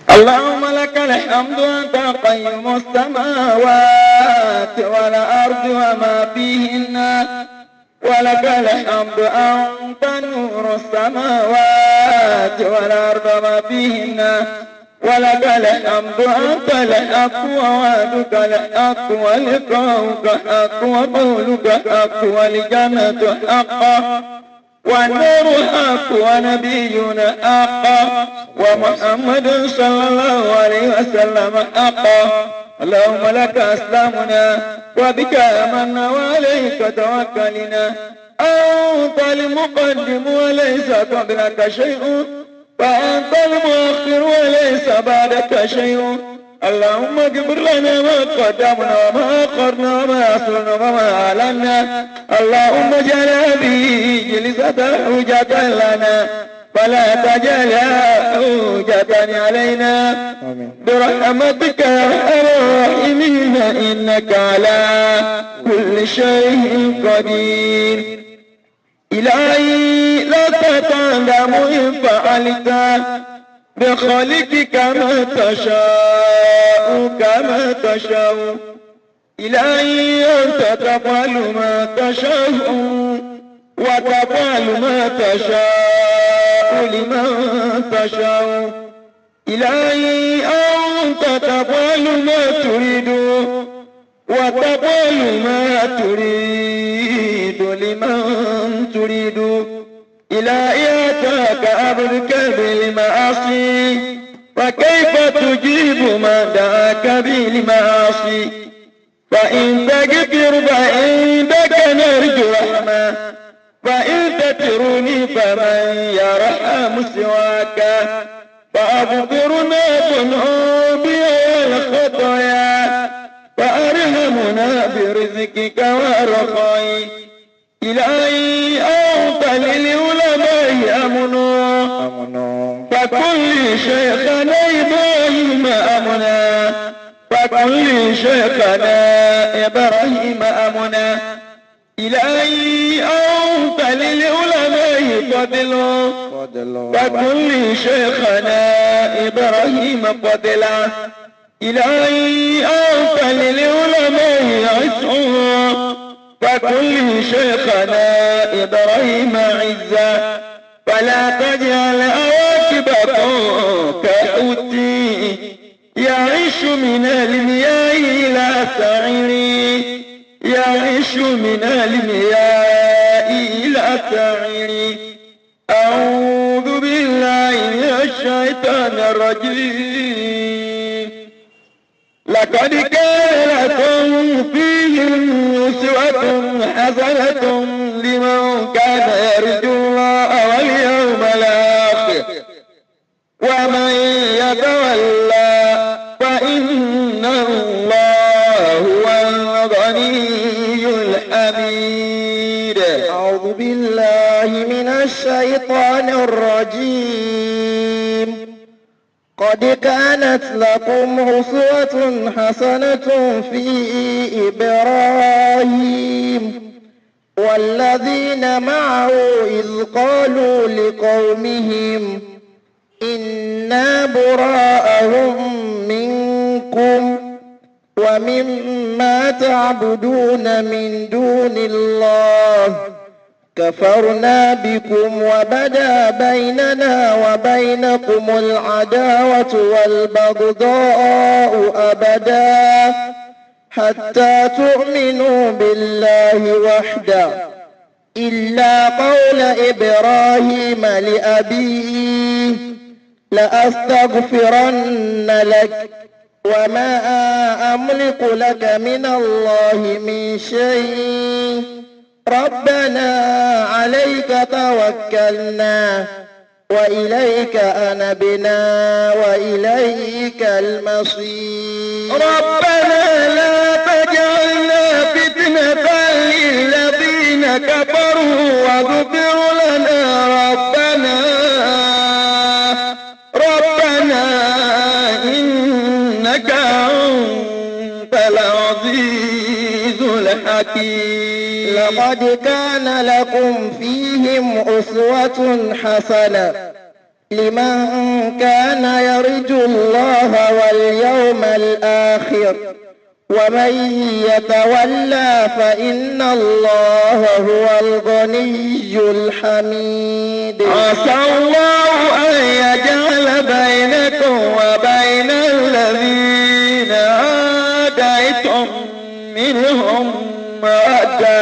اللهم لك الحمد أنت قيم السماوات والأرض وما فيهن ولك الحمد أنت نور السماوات والأرض وما فيهن ولك الحمد أنت الحق ووعدك الحق ولقاؤك حق وقولك حق والجنة حق والنور حق ونبينا حق ومحمد صلى الله عليه وسلم حق. اللهم لك أسلامنا وبك آمنا وعليك توكلنا. أنت المقدم وليس قبلك شيء وأنت المؤخر وليس بعدك شيء. اللهم اغفر لنا ما قدمنا وما أخرنا وما أسررنا وما أعلنا. اللهم اجعل هذه جلسة حجة لنا فلا تجعلها حجة علينا برحمتك يا أرحم الراحمين إنك على كل شيء قدير. إلهي لا تتندم إن فعلت بخالقك ما تشاء كما تشاء. إلهي أنت تفعل ما تشاء وتفعل ما تشاء لمن تشاء. إلهي أنت تفعل ما تريد وتفعل ما تريد لمن تريد. إلهي أتاك عبدك بالمعاصي فكيف تجيب ما دعاك بالمعاصي؟ فإن تغفر فإنك نرجو رحمة فإن تترني فمن يرحم سواك. فأغفرنا ذنوبي والخطايا فأرحمنا برزقك ورخائي. إلهي أنت للعلماء أمنا فكل شيخنا إبراهيم أمنا فكل شيخنا إبراهيم أمنا. إلهي أنت للعلماء فضل فكل شيخنا إبراهيم فضلا. إلهي أنت للعلماء عز فكل شيخنا إبراهيم عزا. فلا تجعل عواقبكم كحوتي يعيش من المياه إلى سعير يعيش من المياه إلى سعير. أعوذ بالله من الشيطان الرجيم. لقد كان لكم فيهم أسوة حسنة لمن كان يرجو الله واليوم الآخر ومن يتولى فإن الله هو الغني الحميد. أعوذ بالله من الشيطان الرجيم. قد كانت لكم أسوة حسنة في إبراهيم والذين معه إذ قالوا لقومهم إنا براء منكم ومما تعبدون من دون الله كفرنا بكم وبدا بيننا وبينكم العداوة والبغضاء أبدا حتى تؤمنوا بالله وحده إلا قول إبراهيم لأبيه لأستغفرن لك وما أملك لك من الله من شيء ربنا عليك توكلنا وإليك أنبنا وإليك المصير. ربنا لا تجعلنا فتنة للذين كفروا واغفر لنا ربنا ربنا إنك أنت العزيز الحكيم. لقد كان لكم فيهم أسوة حسنة لمن كان يرجو الله واليوم الآخر ومن يتولى فإن الله هو الغني الحميد. عسى الله أن يجعل بينكم وبين الذين عاديتم منهم مودة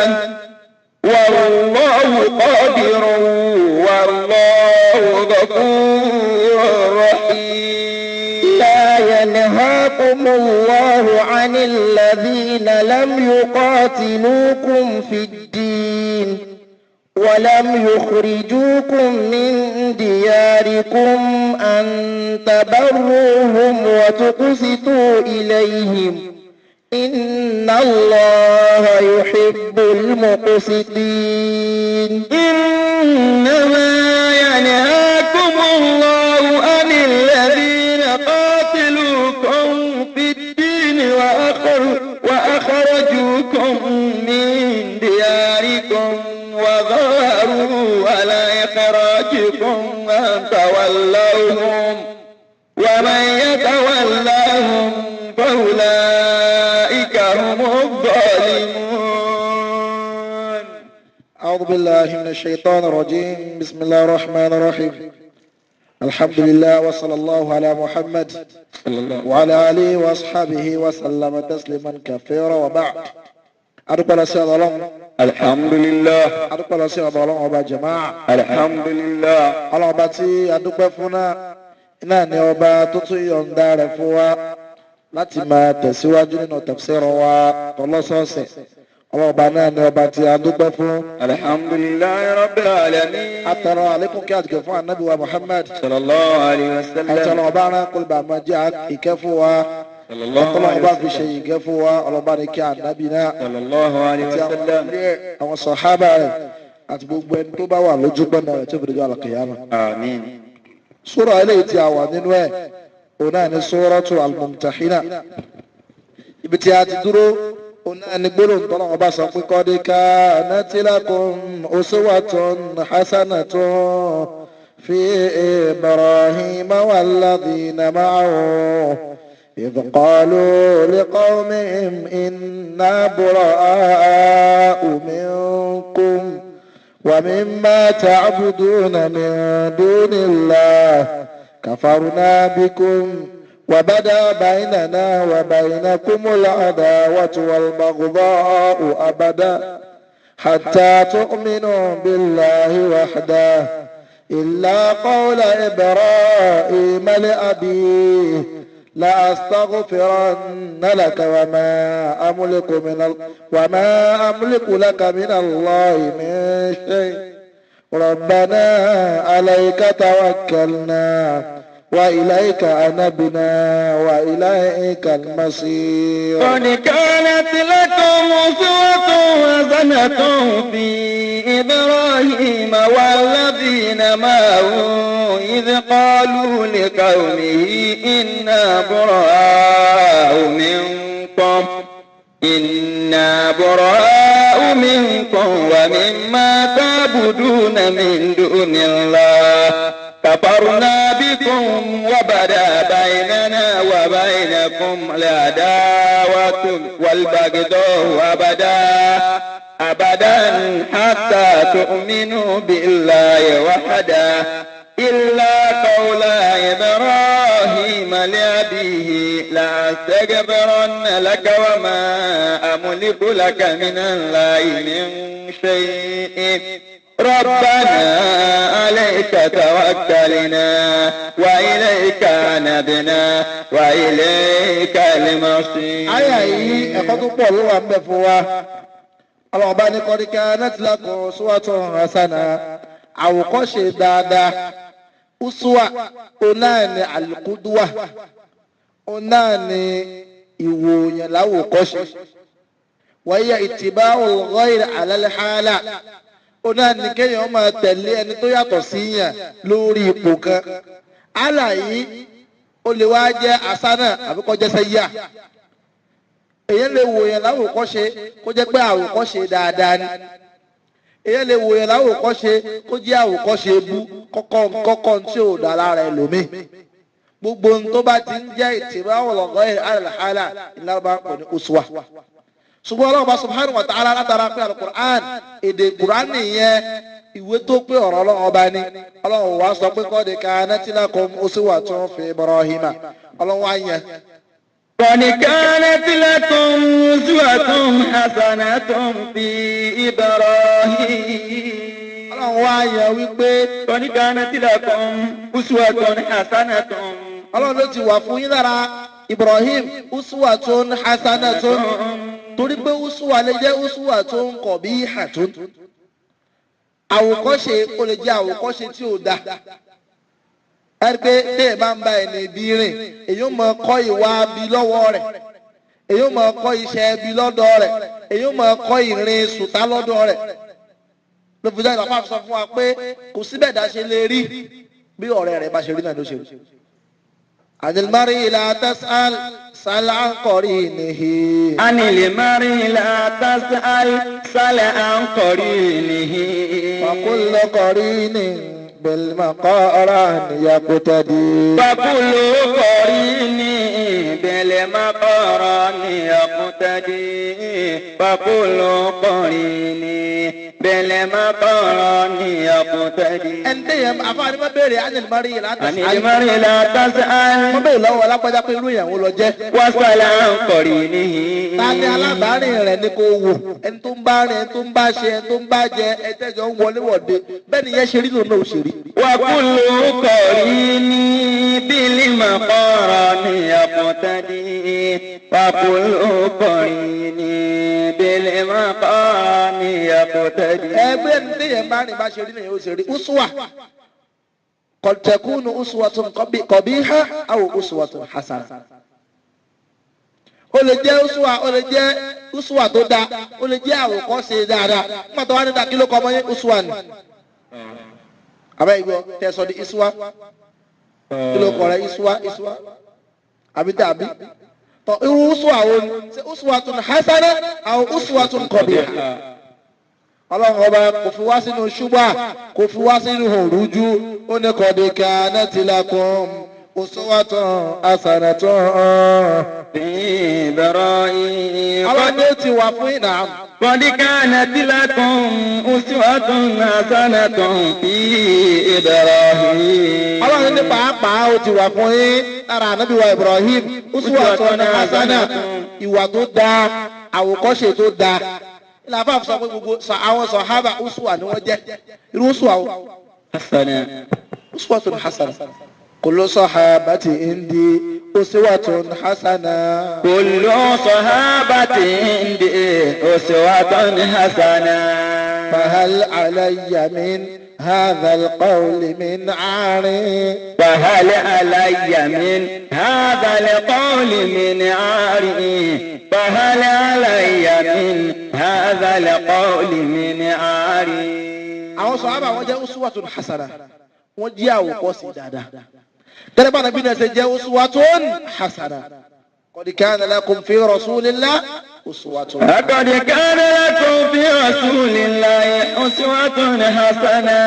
والله قادر والله غفور رحيم. لا ينهاكم الله عن الذين لم يقاتلوكم في الدين ولم يخرجوكم من دياركم أن تبروهم وتقسطوا إليهم إن الله يحب المقسطين. إنما ينهاكم الله عن الذين قاتلوكم في الدين وأخرجوكم من دياركم وظهروا على إخراجكم أن تولوهم ومن يتولهم فأولئك هم الظالمون. أعوذ بالله من الشيطان الرجيم. بسم الله الرحمن الرحيم. الحمد لله وصلى الله على محمد وعلى آله وأصحابه وسلم تسليما كثيرا وبعد. أدوكو lọ sí ọ̀dọ̀ Ọlọ́run. Alhamdulillah. Adúpẹ́ lọ sí ọ̀dọ̀ Ọlọ́run ọba jàmáà. Alhamdulillah. Ọlọ́run ọba tí adúpẹ́ fún náà náà ni ọba tó tún yọ̀ǹda rẹ̀ fún wa láti máa tẹ̀síwájú nínú tafsir wa tọlọ́sọ̀ọ̀sẹ̀. Ọlọ́run ọba náà ni ọba tí adúpẹ́ fún. Alhamdulillahi rabbil alamin. Atọrọ àlékún kí àtìkẹ́ fún anabi wa Muhammad. Sallallahu alayhi wa sallam. Àti ọlọ́run ọba rán kólébà máa jẹ́ ìkẹ́ fún wa. Sallallahu Ọlọ́run alayhi ọba wa fi ṣe sallam. ìkẹ́ fún wa. Ọlọ́run ọba ní kí ànábì náà. Sallallahu alayhi Àti wa àwọn sallam. ilé àwọn sàhábà rẹ̀ àti gbogbo ẹni tó bá wà lójú pọ̀nà rẹ̀ tó fi dojú àlùkìyámà. Àmín. Súrà eléyìí tí a wà nínú ẹ̀ òun náà ni Súratu Al-Mumtahina. Ibi tí a ti dúró òun náà ni gbólóhùn tọ́lọ́run ọba sọ pé qad kanat lakum uswatun hasanatun fi Ibrahima walladhina ma'ahu إذ قالوا لقومهم إنا براء منكم ومما تعبدون من دون الله كفرنا بكم وبدا بيننا وبينكم العداوة والبغضاء أبدا حتى تؤمنوا بالله وحده إلا قول إبراهيم لأبيه لأستغفرن لك وما أملك لك من الله من شيء ربنا عليك توكلنا وإليك أنبنا وإليك المصير. قد كانت لكم أسوة حسنة في إبراهيم والذين معه إذ قالوا لقومه إنا براء منكم ومما تعبدون من دون الله كفرنا بكم وبدا بيننا وبينكم العداوة والبغضاء أبدا حتى تؤمنوا بالله وحده إلا قول إبراهيم لأبيه لأستغفرن لك وما أملك لك من الله من شيء ربنا عليك توكلنا وإليك أنبنا وإليك المصير. Àyà yìí ẹ̀kọ́ tó pọ̀ ló wà ń bẹ̀ fún wa. Ọlọ́run bá ní qad kanat lakum uswatun hasana àwòkọ́ṣe dáadáa. Uswa ọ̀nà ni al-qudwa ọ̀nà ni ìwòyàn láwòkọ́ṣe. Wa hiya ittiba'ul ghayri ala al-hala ọ̀nà ni kéèyàn máa tẹ̀lé ẹni tó yàtọ̀ sí yàn lórí ipò kan. Àlà yìí ó lè wá jẹ́ asánà àbí kó jẹ́ sẹ́yà. Èyàn lè wòyàn láwòkọ́ṣe kó jẹ́ pé àwòkọ́ṣe dáadáa ni. Èyàn lè wòye láwòkọ́ṣe kó jẹ́ àwòkọ́ṣe bú kọ́kọ́ tí ò dá lára ẹlòmíì. Gbogbo ohun tó bá ti ń jẹ́ ìtìrọ̀ àwòlọ́gọ́ àlàhálà ìlànà pè ní uswa. Ṣùgbọ́n Ọlọ́run bá subhanahu wa ta'ala látara pé alukur'an èdè kur'an nìyẹn ìwé tó pé ọ̀rọ̀ Ọlọ́run ọba ni. Ọlọ́run wá sọ pé qad kanat lakum uswatun fi Ibrahima. Ọlọ́run wá yẹn. قد كانت لكم أسوة حسنة في إبراهيم. Ọlọ́run wá yẹn wípé. قد كانت لكم أسوة حسنة. Ọlọ́run ló ti wà fún yín lára Ibrahim uswatun hasanatun, torí pé uswa lè jẹ́ uswatun qabihatun. Àwòkọ́ṣe ó lè jẹ́ àwòkọ́ṣe tí ò da. Ẹni pé téè bá ń bá ẹni bí rìn, èyí ó máa kọ́ ìwà bí lọ́wọ́ rẹ̀, èyí ó máa kọ́ iṣẹ́ bí lọ́dọ̀ rẹ̀, èyí ó máa kọ́ ìrìn sùtá lọ́dọ̀ rẹ̀. Ló fi jáde àpá sọ fún wa pé kò síbẹ̀ dá ṣe lè rí bí ọ̀rẹ́ rẹ̀ bá ṣe rí náà ló ṣe rí. Anil mar'i la tas'al sal an qarinihi. Anil mar'i la tas'al sal an qarinihi. Wa kullu qarinin bil maqarani yaqtadi. Wa kullu qarinin bil maqarani yaqtadi. Wa kullu qarinin bil maqarani yaqtadi. Ẹni tẹ́yẹ̀ àfáàní má béèrè anil mar'i la tas'al. Anil mar'i la tas'al. Má béèrè lọ́wọ́ alágbájá pé irú ìyàwó lọ jẹ́. Wasal an qarinihi. Ta ni alábàárìn rẹ̀ ni kò wò, ẹni tó ń bá rìn, ẹni tó ń bá ṣe, ẹni tó ń bá jẹ, ẹni tẹ́jọ́ ń wọlé wọ̀de, bẹ́ẹ̀ ni yẹn ṣe rí lòun náà ò ṣe rí. Wa kullu qarini bil maqarani yaqtadi. Wa kullu qarini bil maqarani yaqtadi. Ẹgbẹ́ ní tẹ́yẹ̀ bá rìn bá ṣe rí nìyẹn ó ṣe rí. Uswa qad takunu uswatun qabiha aw uswatun hasana. Ó lè jẹ́ uswa, ó lè jẹ́ uswa tó dáa, ó lè jẹ́ àwòkọ́ṣe dáadáa. Nígbà tó wá níta kí ló kọ́ ọmọ yín uswa ni. Àbẹ́ ìgbọ́ tẹ̀sán di iswa. Kí ló kọ́ rẹ iswa iswa? Àbí tàbí? Tọ́ irú uswa wo ni? Ṣé uswatun hasana aw uswatun qabiha? Ọlọ́run ọba kò fi wá sínú ṣúgbà, kò fi wá sínú òrújú, ó ní qad kanat lakum uswatun hasanatun fi Ibrahim. Ọlọ́run ló ti wà fún ìnà. Qad kanat lakum uswatun hasanatun fi Ibrahim. Ọlọ́run ní pàápàá ó ti wà fún yín lára ànábì wa Ibrahim uswatun hasana, ìwà tó dáa, àwòkọ́ṣe tó dáa. Ìlànà àfọ sọ pé gbogbo àwọn sọ̀hábà uswa ni wọ́n jẹ́. Irú uswa wo? Hasana. Uswatun hasana. Kullu sahabati indi uswatun hasana. Kullu sahabati indi uswatun hasana. Fahal alayya min hadha alqawli min 'ari. Fahal alayya min hadha alqawli min 'ari. Fahal alayya min hadha alqawli min 'ari. Àwọn sọ̀hábà wọ́n jẹ́ uswatun hasana, wọ́n jẹ́ àwòkọ́ṣe dáadáa. Gẹ́gẹ́ bá nàbí náà ṣe jẹ́ uswatun hasana. Qad kana lakum fi rasulillahi uswatun. Laqad kana lakum fi rasulillahi uswatun hasana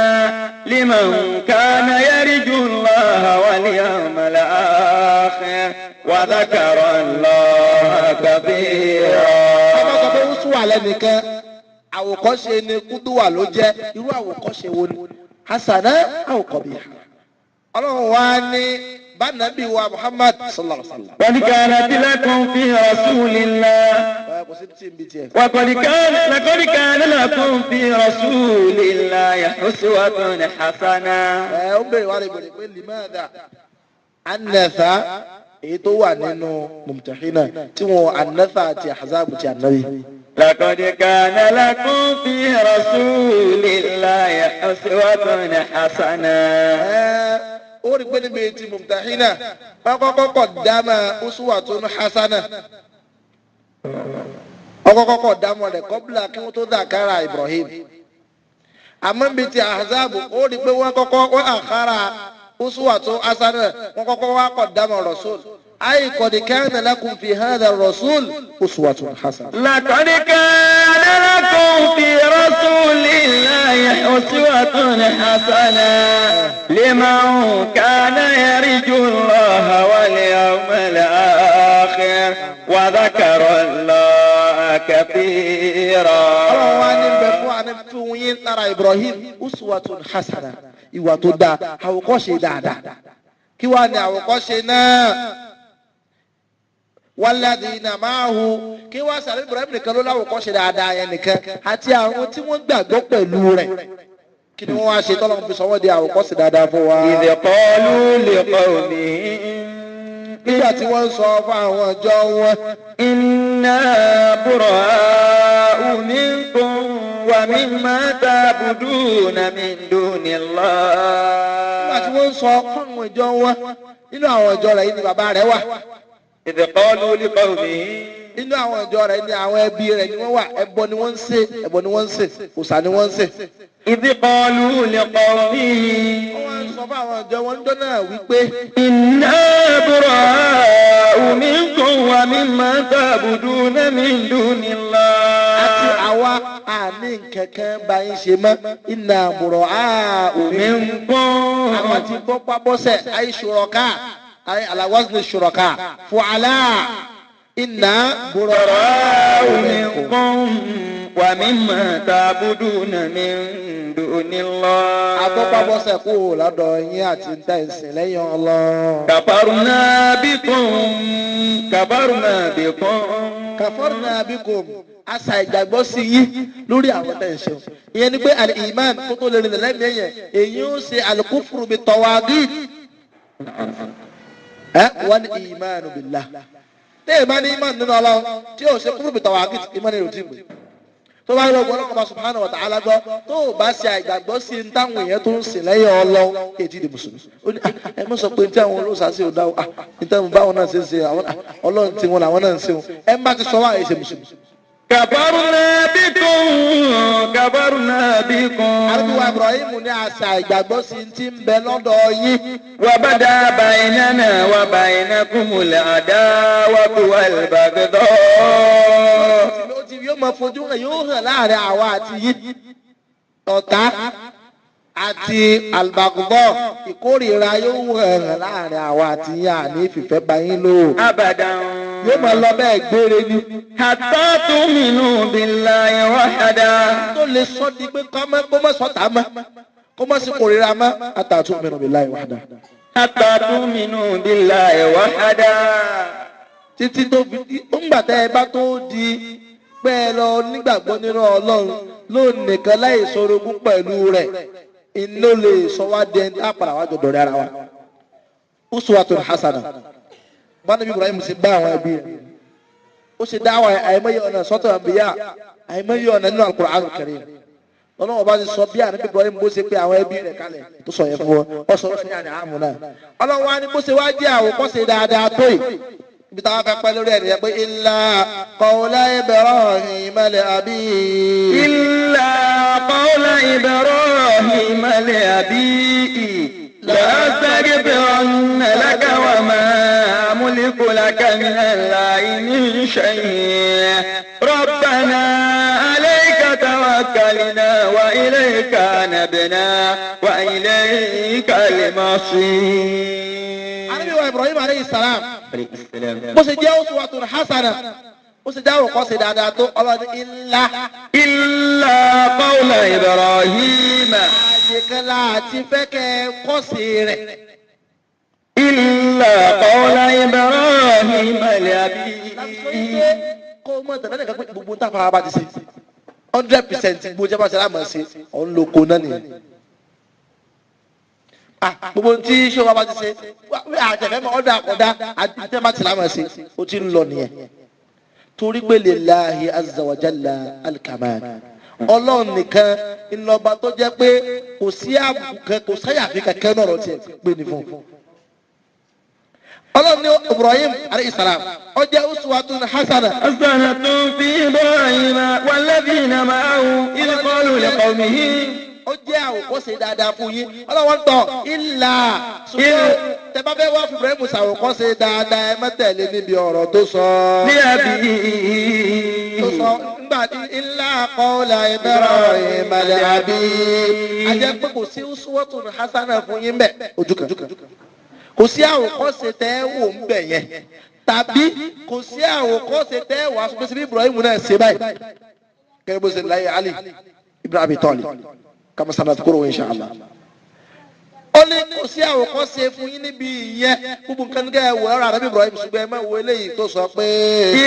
liman kana yarju Allaha wal yawmal akhir wa dhakara Allaha kathira. Ọba sọ pé uswa lẹ́nìkan, àwòkọ́ṣe ni kúdùwà ló jẹ́, irú àwòkọ́ṣe wo ni? Hasana aw qabiha. Ọlọ́run wa ní bánàbí wa Muhammad sallallahu alaihi wa sallam. Qad kanat lakum fi rasulillah. Kò sí tí ń bi tiẹ̀. Laqad kana lakum fi rasulillahi uswatun hasana. Ẹ ó bèrè wá lè bèrè pé limadha anatha èyí tó wà nínú mumtahina tí wọn anatha àti ahzabu ti ànábì. Laqad kana lakum fi rasulillahi uswatun hasana. Ó rí pé níbi tí mumtahina wọ́n kọ́kọ́ kọ̀ dáma uswatun hasana. Wọ́n kọ́kọ́ kọ̀ dáma rẹ̀ kọ́bílà kí wọ́n tó dàkárà Ibrahim. Àmọ́ níbi tí ahzabu ó rí pé wọ́n kọ́kọ́ wọ́n àkárà uswatun hasana, wọ́n kọ́kọ́ wá kọ̀ dáma rasul. Ay qad kana lakum fi hadha ar-rasul uswatun hasana. Laqad kana lakum fi rasulillahi uswatun hasana liman kana yarju Allaha wal yawmal akhir wa dhakara Allaha kathira. Ọlọ́run wa ní bẹ fún àná fún yín lára Ibrahim uswatun hasana, ìwà tó dáa, àwòkọ́ṣe dáadáa. Kí wàá ní àwòkọ́ṣe náà? Walladhina ma'ahu, kí wàá sàrẹ́ Ibrahim nìkan ló láwòkọ́ṣe dáadáa yẹn nìkan, àti àwọn tí wọ́n gbàgbọ́ pẹ̀lú rẹ̀. Kí ni wọ́n wá ṣe tọ́lọ́run fi sọ wọ́n di àwòkọ́ṣe dáadáa fún wa? Idh qalu liqawmihim, nígbà tí wọ́n ń sọ fún àwọn ìjọ wọn. Inna bura'u minkum wa mimma ta'buduna min dunillah. Nígbà tí wọ́n ń sọ fún àwọn ìjọ wọn, nínú àwọn ìjọ rẹ̀ yìí ni bàbá rẹ̀ wà. Idh qalu liqawmihim, nínú àwọn ìjọ rẹ̀ ni àwọn ẹbí rẹ̀ ni wọ́n wà. Ẹbọ ni wọ́n ń ṣe, ẹbọ ni wọ́n ń ṣe, òòṣà ni wọ́n ń ṣe. Idh qalu liqawmihim, wọ́n ń sọ fún àwọn ìjọ wọn níjọ́ náà wípé. Inna bura'u minkum wa mimma ta'buduna min dunillah. Àti àwa àní kẹ̀kẹ́ bá yín ṣe mọ́. Inna bura'u minkum. Àwọn ti bọ́ pábọ́sẹ̀ àyè ṣùrọ̀ká àyè ala wazni ṣùrọ̀ká fu'ala. Inna bura'u minkum wa mimma ta'buduna min dunillah. Agbọ́pábọ́sẹ̀ kú lọ́dọ̀ yín àti níta ìsìn lẹ́yìn Ọlọ́run. Kafarna bikum, kafarna bikum. Kafarna bikum, àṣà ìgbàgbọ́ sí yín lórí àwọn tẹ̀ ń ṣe. Ìyẹn ni pé al-iman kó tó lè rìn lẹ́mìí ẹ̀yẹn, èyí ó ṣe al-kufru bit-tawagit. Wal imanu billah. Téèyàn bá ní iman nínú Ọlọ́run tí yóò ṣe kufru bit-tawagit, iman yóò tí ì pè. Tó bá lọ gbọ́ Ọlọ́run bá subhanahu wa ta'ala gbọ́, tó o bá ṣe àìgbàgbọ́ sí ní táwọn èèyàn tó ń sìn lẹ́yìn Ọlọ́run èyí di mùsùlùmí. Ó ní ẹ mọ̀ sọ pé tí àwọn olóòṣà ṣe ò dá o, ní táwọn báwọn náà ṣe ń ṣe, Ọlọ́run tí wọn làwọn náà ń ṣe o. Ẹ má ti sọ wá àyè ṣe mùsùlùmí. Kafarna bikum, kafarna bikum. Àrùbíwá Ibrahim ní àṣà ìgbàgbọ́ sí ti ń bẹ lọ́dọ̀ yín. Wa bada baynana wa baynakumul adawatu wal baghdha. Yóò máa fojú hàn, yóò hàn láàrin àwa àti yín. Ọ̀tá àti albaghdha, ìkórìíra yóò hàn láàrin àwa àti yín, àní fìfẹ́ bá yín lò. Abadan. Yóò máa lọ bẹ́ẹ̀ gbére ni. Hatta tu'minu billahi wahda. Tó lè sọ di pé kó má sọ̀tá mọ́, kó má sì kórìíra mọ́. Hatta tu'minu billahi wahda. Hatta tu'minu billahi wahda. Títí tó fi ńgbà tẹ́ ẹ bá tó di pé ẹ lọ nígbàgbọ́ nínú Ọlọ́run lónìí nìkan láì sorogún pẹ̀lú rẹ̀, iná lè sọ wá di ẹni àpàrà wájú dọ̀rẹ́ ara wa. Uswatun hasana. Bánabi Ibrahim sì bá àwọn ẹbí rẹ̀. Ó ṣe dáwà àìmọye ọ̀nà sọ́tọ̀ àbíyá, àìmọye ọ̀nà nínú Al-Qur'an Al-Karim. Ọlọ́run bá ti sọ bí ànábì Ibrahim bó ṣe pé àwọn ẹbí rẹ̀ kalẹ̀ tó sọ yẹn fún wọn. Ó sọ ní àná àmú náà. Ọlọ́run wá ní bó ṣe wá jẹ́ àwòkọ́ṣe dáadáa tó yìí. Ibi táwọn fẹ́ pẹ́ lórí ẹ̀ nìyẹn pé illa qawla Ibrahim li abihi. Illa qawla Ibrahim li abihi. لأستغفرن لك وما أملك لك من الله من شيء ربنا عليك توكلنا وإليك أنبنا وإليك المصير. Ànábì wa Ibrahim alayhi salam bó ṣe jẹ́ uswatun hasana, ó sì dáhùn kọ́ sí dáadáa tó Ọlọ́run illa. Illa qawla Ibrahim. Àyè kan láti fẹ́ kẹ́ kọ́ sí rẹ̀. Illa qawla Ibrahim li abihi. Kó o mọ̀ tẹ̀lé nìkan pé gbogbo tá a fara bá ti ṣe 100% gbogbo jẹ́ bá ṣe láàmú ṣe ọ̀n lo ko náà nìyẹn. Gbogbo tí ṣé wa bá ti ṣe àtẹ̀fẹ́ mọ́ ọ̀dà àkọ́dá àti bá ti láàmú ṣe ó ti ń lọ nìyẹn. Torí pé lillahi azza wa jalla al-kamal, Ọlọ́run nìkan ńlọba tó jẹ́ pé kò sí àbùkù kò sáyàfi kankan náà tiẹ̀ pé ní fún un. Ọlọ́run ní Ibrahim alayhi salam ó jẹ́ uswatun hasana. Hasanatun fi Ibrahim walladhina ma'ahu idh qalu liqawmihim. Ó Ó jẹ́ àwòkọ́ṣe dáadáa fún yín. Ọlọ́wọ́n tọ̀ ìlà ṣùgbọ́n tẹ bá fẹ́ wá fún Ibrahim ṣàwòkọ́ṣe dáadáa ẹ má tẹ̀lé níbi ọ̀rọ̀ tó sọ. Ní àbí. Tó sọ nígbà illa qawla Ibrahim li abi. A jẹ́ pé kò sí uswatun hasana fún yín bẹ́ẹ̀ ojú kan. Kò sí àwòkọ́ṣe tẹ́ wò ń bẹ̀ yẹn tàbí kò sí àwòkọ́ṣe tẹ́ wàá sọ pé síbi Ibrahim náà ṣe báyìí. Kẹ́rẹ́ bó ṣe láyé Ali ibn Abi Talib kama sanadhkuru insha Allah. Ó ní kò sí àwòkọ́ṣe fún yín níbi ìyẹn gbogbo nǹkan nígbà ẹ̀wọ̀ ọ̀rọ̀ àrẹ́bí Ibrahim ṣùgbọ́n ẹ má wo eléyìí tó sọ pé.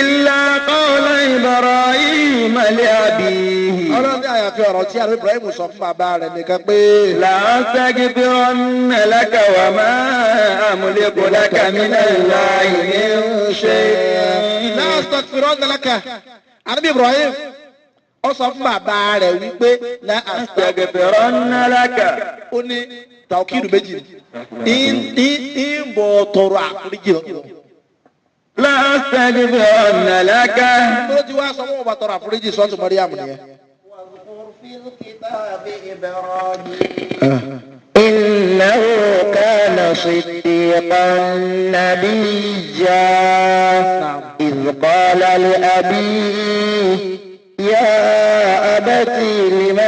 Illa qawla Ibrahim li abihi. Ọlọ́run ní àyàfi ọ̀rọ̀ tí àrẹ́bí Ibrahim sọ fún bàbá rẹ̀ nìkan pé. La astaghfiranna laka wa ma amliku laka minallahi min shay. La astaghfiranna laka. Àrẹ́bí Ibrahim ó sọ fún bàbá rẹ̀ wípé la astaghfiranna laka. Ó ní tàwọ́kìlù méjì ní ń bọ̀ tọrọ àforíjì lọ. La astaghfiranna laka. Tó ti wá sọ fún ọba tọrọ àforíjì sọ́ọ̀tù Mọ́ríàmù nìyẹn. إنه كان صديقا نبيا إذ قال لأبيه يا أبتي لم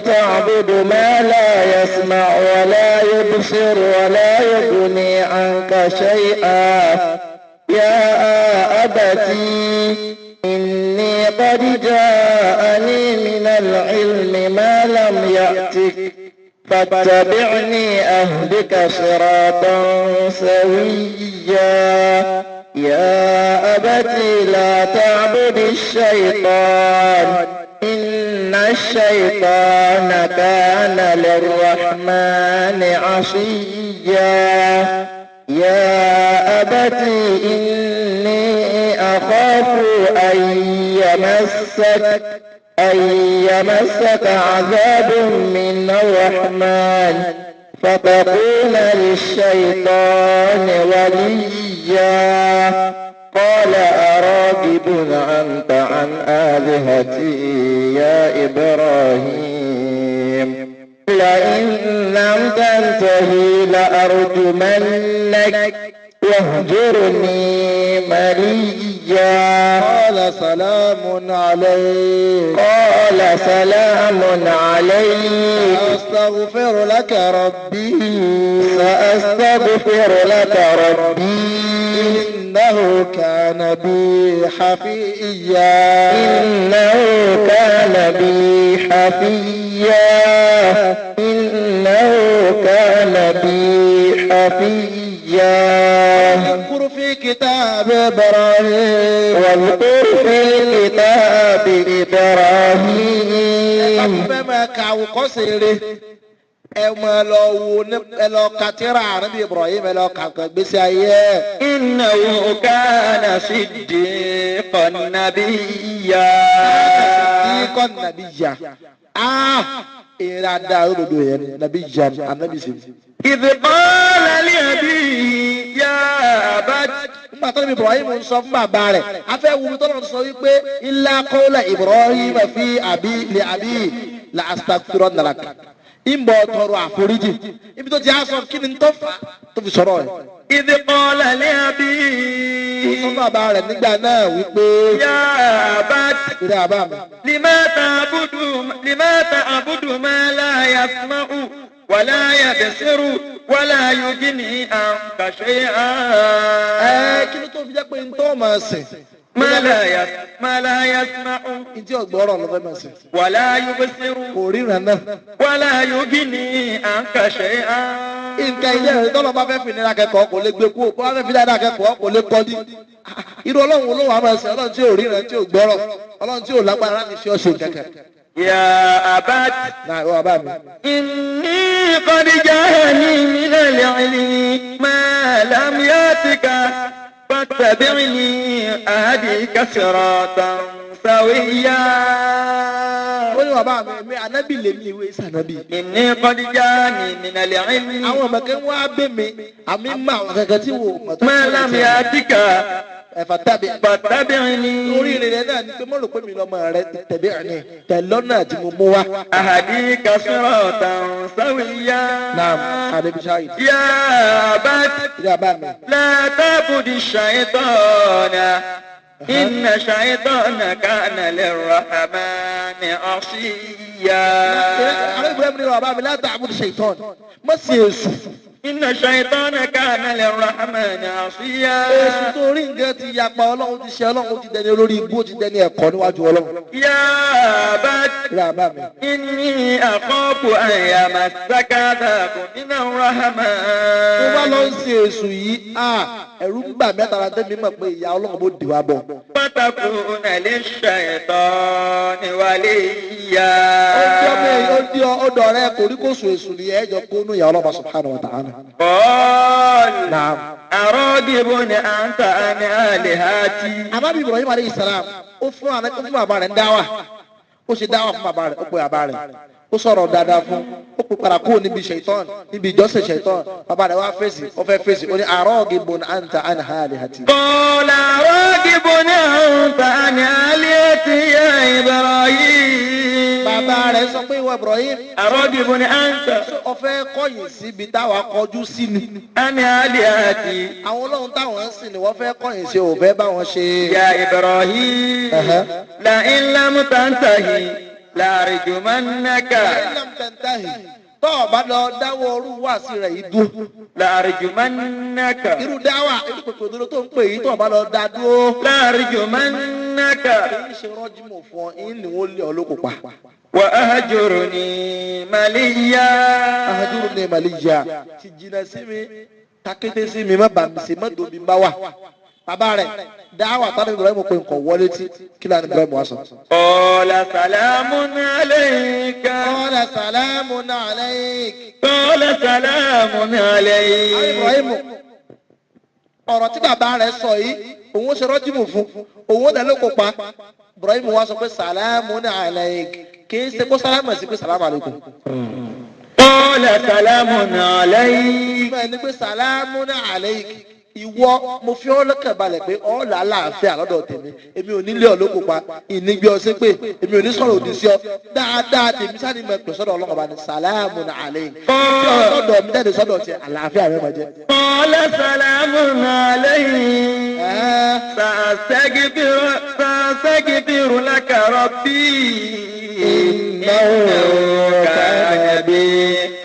تعبد ما لا يسمع ولا يبصر ولا يغني عنك شيئا يا أبتي إني قد جاءني من العلم ما لم يأتك فاتبعني أهدك صراطا سويا يا أبتي لا تعبد الشيطان إن الشيطان كان للرحمن عصيا يا أبتي إني أخاف أن يمسك عذاب من الرحمن فتكون للشيطان وليا قال أراغب أنت عن آلهتي يا إبراهيم لئن لم تنتهي لأرجمنك واهجرني مليا قال سلام عليك قال سلام عليك سأستغفر لك ربي سأستغفر لك ربي إنه كان بي حفيا إنه كان بي حفيا إنه كان بي حفيا واذكر في كتاب إبراهيم واذكر في الكتاب إبراهيم Ẹ máa lọ wo ẹ lọ ka tírà Ànábì Ibrahim ẹ lọ kà gbèsè ayé. Innahu kana siddiqan nabiyya. Siddiqan nabiyya. Ah! Ìrìn àdá òdodo yẹn nabiyya Ànábì sí. Idh qala li abihi ya abati. Nígbà tó ní Ibrahim ń sọ fún bàbá rẹ̀, afẹ́ wù mí tọ́lọ̀ sọ wípé illa qawla Ibrahim fi abi li abi la astaghfiranna lak. Ìbọ̀ tọrọ àforíjì ibi tó ti á sọ kí ni tó fà tó fi sọ̀rọ̀ ẹ̀. Idh qala li abihi. Ó sọ bàbá rẹ̀ nígbà náà wípé. Ya abati. Ìrẹ́ àbá mi. Lima ta'budu ma la yasma'u wala yabsiru wala yughni anka shay'a. Ẹ kí ló tó fi jẹ́ pé n tó máa sìn. Ma la yasma'u. Ntí ọ̀gbọ́rọ̀ ló fẹ́ máa sìn. Wala yubsiru. Kò ríran náà. Wala yughni anka shay'a. Nǹkan ilé rẹ̀ tọ́lọ́ bá fẹ́ fi nira kẹ́kọ̀ọ́ kò lè gbé kú bá fẹ́ fi dáadáa kẹ́kọ̀ọ́ kò lè kọ́ ní. Irú ọlọ́run olóhùn àmọ́ ẹ̀sìn ọlọ́run tí ò ríran tí ò gbọ́rọ̀ ọlọ́run tí ò lágbára láti ṣe ọ̀ṣẹ̀ kẹ̀kẹ́. Ya abati. Náà ìwọ bàbá mi. Inni qad ja'ani minal ilmi ma lam yatika. Fattabi'ni ahdika siratan sawiyya. Ó ní bàbá mi, ànábì lèmi ìwé sànábì. Inni qad ja'ani minal ilmi. Àwọn ọmọ kan wá bẹ̀ mí, àmì mọ àwọn kankan tí wò mọ̀ tó. Ma lam yatika. Fattabi'ni. Orí rẹ̀ náà ni pé mo rò pé mi lọ́mọ rẹ̀ tabi'ni tẹ̀lọ́nà tí mo mú wá. Ahdika siratan sawiyya. Naam, àdébí ṣáàyè. Ya abati. Ìyá bá mi. La ta'budi shaytana. Inna shaytana kana lirrahmani 'asiyya. Àwọn Ibrahim ní bàbá mi la ta'budi shaytan. Má sì èṣù. Inna shaytana kana lirrahmani 'asiyya. Èṣù tó rí nǹkan ti yapa Ọlọ́run ti ṣe Ọlọ́run ti dẹni olórí ibú ó ti dẹni ẹ̀kọ́ níwájú Ọlọ́run. Ya abati. Ìyá bá mi. Inni akhafu an yamassaka 'adhabun minar rahman. Tó bá lọ ń ṣe èṣù yìí, ẹ̀rù ń bà mẹ́ta la tẹ́mi mọ̀ pé ìyá Ọlọ́run bó dì wá bọ̀. Fatakuna lish-shaytani waliyya. Ó di ọmọ èyí, ó di ọ̀dọ̀ rẹ kò rí kó sùn èṣù ni ẹ̀jọ̀ kó nú ìyá Ọlọ́run subhanahu wa ta'ala. Qala Naam. aragibun anta an alihati. Ànábì Ibrahim aleyhi salam ó fún bàbá rẹ̀ ń dáwà, ó ṣe dáwà fún bàbá rẹ̀, ó pe bàbá rẹ̀, ó sọ̀rọ̀ dáadáa fún, ó pe padà kúrò níbi ṣèitán, níbi ìjọsìn ṣèitán. Bàbá rẹ̀ wá fèsì, ó fẹ́ fèsì, ó ní aragibun anta an alihati. Qala aragibun anta an alihati ya Ibrahim. Bàbá rẹ̀ sọ pé ìwọ Ibrahim. Aragibun anta. Ó fẹ́ kọ̀yìn síbi táwa kọjú sí ni. An alihati. Àwọn ọlọ́run táwọn ń sìn ni wọ́n fẹ́ kọ̀yìn sí, ò fẹ́ bá wọn ṣe. Ya Ibrahim. La in lam tantahi la'arjumannaka. La in lam tantahi. Tọ́ ọ bá lọ dáwọ́ orú wá sí rẹ̀ yìí dúró. La'arjumannaka. Irú dáwà irú pèpè òdodo tó ń pè yìí tọ́ ọ bá lọ dá dúró. La'arjumannaka. Èyí ṣe rọ́jìmọ̀ fún ọ, ìyìn ni wọ́n lé ọ lóko pa. Wa ahjurni maliya. Ahjurni maliya. Ti jìnnà sí mi, takété sí mi, má bà mí sí, má dòbí bá wà. Bàbá rẹ̀ dáwà tani Ibrahim pé nǹkan wọlé tí kí lóò ní Ibrahim wá sọ. Qala salamun alayka. Qala salamun alayka. Qala salamun alayka. Ibrahim ọ̀rọ̀ tí bàbá rẹ̀ sọ yìí òun ṣe rọ́jìmù fún òun ó dẹ̀ ló kópa. Ibrahim wá sọ pé salamun alayka kì í ṣe kó sálámù sí pé salamu alaykum. Qala salamun alayka. Bẹ́ẹ̀ ni pé salamun alayka. Ìwọ mo fi ọ́ lọ́kàn balẹ̀ pé ọ́ là láàfin àlọ́dọ̀ tèmi, èmi ò ní lé ọ lóko pa, ìnígbé ọ sí pé èmi ò ní sọ̀rọ̀ òdì sí ọ, dáadáa tèmi sani mọ̀ pé sọ́dọ̀ Ọlọ́run ọba ní sàlámù alayhi. Sọ́dọ̀ mi jáde sọ́dọ̀ tiẹ̀ àlàáfíà rẹ̀ máa jẹ́. Qala salamun alayhi. Sa'astaghfiru laka rabbi. Innahu kana bi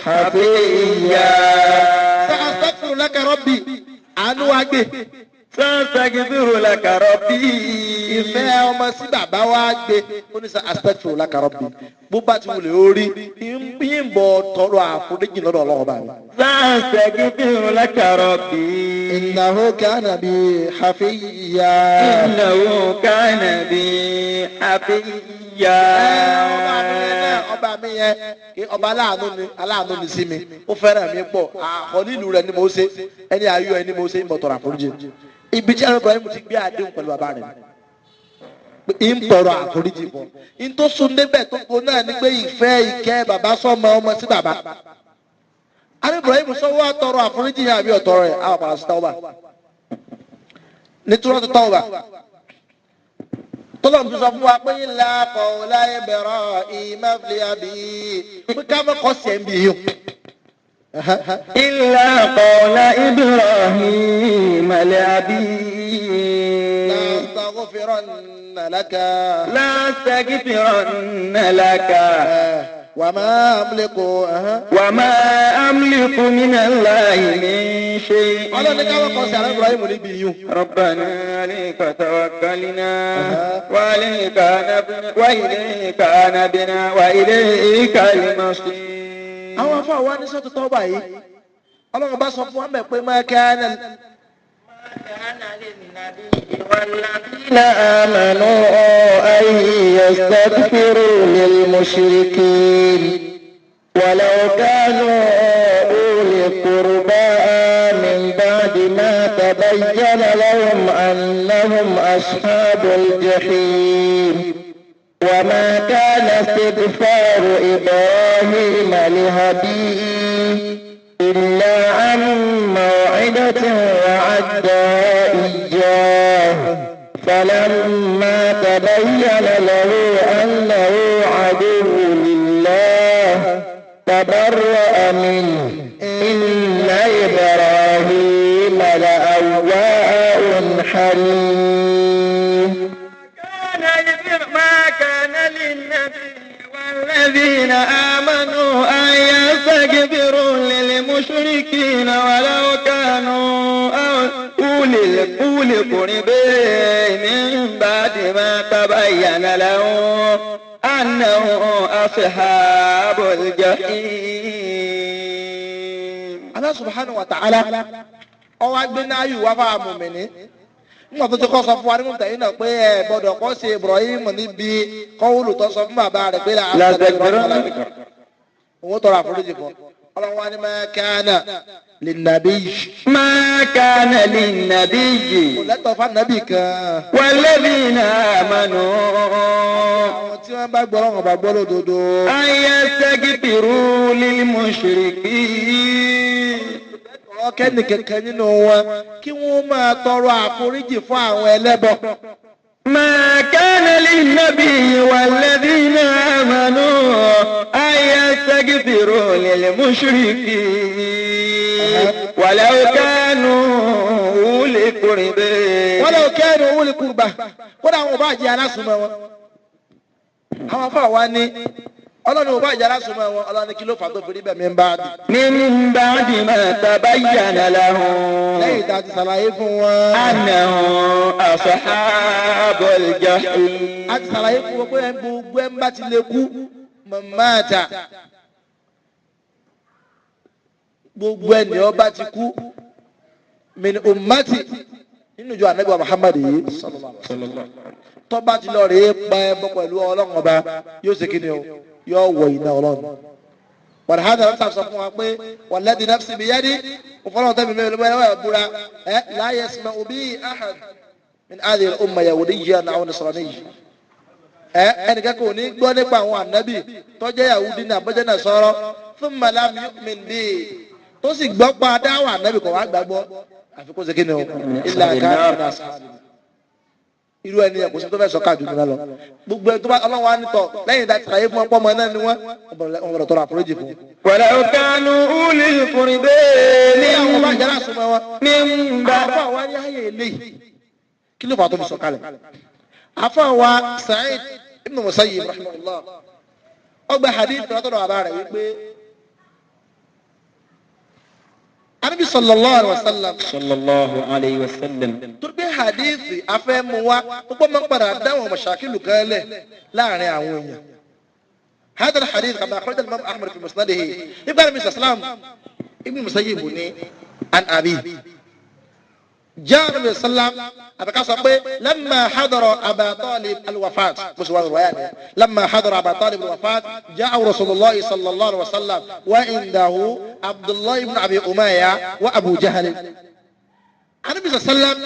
hafiyya. Sa'astaghfiru laka rabbi. Àánú wa gbé. Sa'astaghfiru laka rabbi. Ìfẹ́ ọmọ sí bàbá wa gbé. Ó ní sa'astaghfiru laka rabbi. Bó bá ti wulẹ̀ orí, ń bọ̀ tọrọ àforíjì lọ́dọ̀ Ọlọ́run bá mi. Sa'astaghfiru laka rabbi. Innahu kana bi hafiyya. Innahu kana bi hafiyya. Ọba mi yẹn, ọba aláàánú ni sí mi, ó fẹ́ràn mi pọ̀, àkọ́ nílùú rẹ̀ ni mo ṣe, ẹni ayọ̀ ẹni mo ṣe ń bọ̀ tọrọ àforíjì. Ibi tí Ibrahim ti gbé àdéhùn pẹ̀lú bàbá rẹ̀ ń tọrọ àforíjì bọ̀. N tó sún débẹ̀ tó kó náà ni pé ìfẹ́ ìkẹ́ bàbá sọ́mọ ọmọ sí bàbá. Ibrahim sọ wá tọrọ àforíjì yẹn àbí ọ̀tọ̀rọ̀ rẹ̀ àwọn àpàlà sí Tawba. Ní Suratu Tawba. Tọ́lọ́mù tó sọ fún wa pé illa qawla Ibrahima li abihi pé ká má kọ́ sí ẹ̀ ń bì yìí. Illa qawla Ibrahima li abihi. La astaghfiranna laka. La astaghfiranna laka. Wa ma amliku. Wa ma amliku minallahi min shay. Ọlọ́run ní káwọn kan sí àrẹ Ibrahim níbi yìí. Rabbana alayka tawakkalna wa ilayka anabna wa ilayka anabna wa ilayka al-masir. Àwọn afọ àwọn anísọ́ tó tọ́ báyìí. Ọlọ́run bá sọ fún wa mẹ́ pé ma kana. والذين آمنوا أن يستغفروا للمشركين ولو كانوا أولي قربى من بعد ما تبين لهم أنهم أصحاب الجحيم وما كان استغفار إبراهيم لأبيه إلا عن موعدة صاحبة وعدها إياه فلما تبين له أنه عدو لله تبرأ منه إن إبراهيم لأواه حليم. ما كان للنبي والذين آمنوا أن يستغفروا للمشركين ولو كانوا أولي قربى من بعد ما تبين لهم أنه أصحاب الجحيم. Allah subhanahu wa ta'ala ọwọ́ agbẹ́náyù wá fáwọn mùmínì nígbà tó ti kọ́ sọ fún wa ní mọ̀tà yìí náà pé ẹ gbọ́dọ̀ kọ́ sí Ibrahim níbi kọ́wúlù tó sọ fún bàbá rẹ̀ pé òun tọrọ àforíjì fún ọlọ́run wa ni ma kana linnabiyyi. Ma kana linnabiyyi. Kò lẹ́tọ̀ọ́ fún ànábì kan. Walladhina amanu. Àwọn tí wọ́n bá gbọ́ ọlọ́run bá gbọ́ lódodo. An yastaghfiru lil mushrikin. Kẹ́ni kẹ̀kẹ́ nínú wọn kí wọ́n máa tọrọ àforíjì fún àwọn ẹlẹ́bọ. Ma kana linnabiyyi walladhina amanu an yastaghfiru lil mushrikin walau kanu uli qurba. Walau kanu uli qurba. Kódà àwọn ọba àjẹ́ alásùnmọ́ wọn. Àwọn afọ àwa ni ọlọ́run ò bá ìjà lásùnmọ́ wọn ọlọ́run kí ló fà tó fi rí bẹ́ẹ̀ min ba'di. Min ba'di ma tabayyana lahum. Lẹ́yìn tá a ti ṣàlàyé fún wọn. Annahum ashabul jahim. A ti ṣàlàyé fún wọn pé gbogbo ẹ̀ ń bá ti lè kú mata. Gbogbo ẹ̀ ní ọba ti kú min ummati nínú ìjọ ànábì wa Muhammad yìí tó bá ti lọ rèé pa ẹbọ pẹ̀lú ọlọ́run ọba yóò ṣe kí ni o yóò wọ iná ọlọ́run. Wàlhádà ló sọ fún wa pé walladhi nafsi biyadi òfòlọ́wọ́n tẹ́mi mẹ́rin ló bá búra ẹ la yasma'u bi ahad min hadhihi al-umma yahudiyyan aw nasraniyyan. Ẹ ẹnìkan kò ní gbọ́ nípa àwọn ànábì tó jẹ́ Yahudi ní àbọ̀jẹ́ Nasara thumma lam yu'min bi tó sì gbọ́ pa dáwọ̀ ànábì kò wá gbàgbọ́ àfi kó ṣe kí ni o illa kana min ashabi irú ẹni yẹn kò sí tó fẹ́ sọ káàdùn nínú lọ gbogbo ẹni tó bá ọlọ́run wa ní tọ̀ lẹ́yìn ìdá tìrayé fún ọpọ́ ọmọ náà ni wọ́n wọ́n tọrọ àforíjì fún. Walau kanu ulil qurba ní àwọn bá jẹ́ lásùnmọ́ wọn. Min bá. Àfọ àwa ní ayé eléyìí kí ló fà tó fi sọ kalẹ̀. Àfọ àwa Sa'id ibn Musayyib rahimahullah ọgbà hadith látọ̀dọ̀ bàbá rẹ̀ wípé Ànábì sallallahu alaihi wasallam. Sallallahu alaihi wasallam. Torí pé hadithi afẹ́mu wa púpọ̀ máa ń padà dáwọn mọ̀ṣákìlù kan lẹ̀ láàrin àwọn èèyàn. Hadha al-hadith kama akhraj al-imam Ahmad fi musnadihi. Ibn Abi Sallam Ibn Musayyib ní an abi. Jaa Nabi sallam àbíká sọ pé lamma hadara Aba Talib al-wafat. Bó ṣe wà lọ́wọ́ yẹn. Lamma hadara Aba Talib al-wafat jaa Rasulullah sallallahu alaihi wasallam wa indahu Abdullah ibn Abi Umayya wa Abu Jahl. Anabi sallam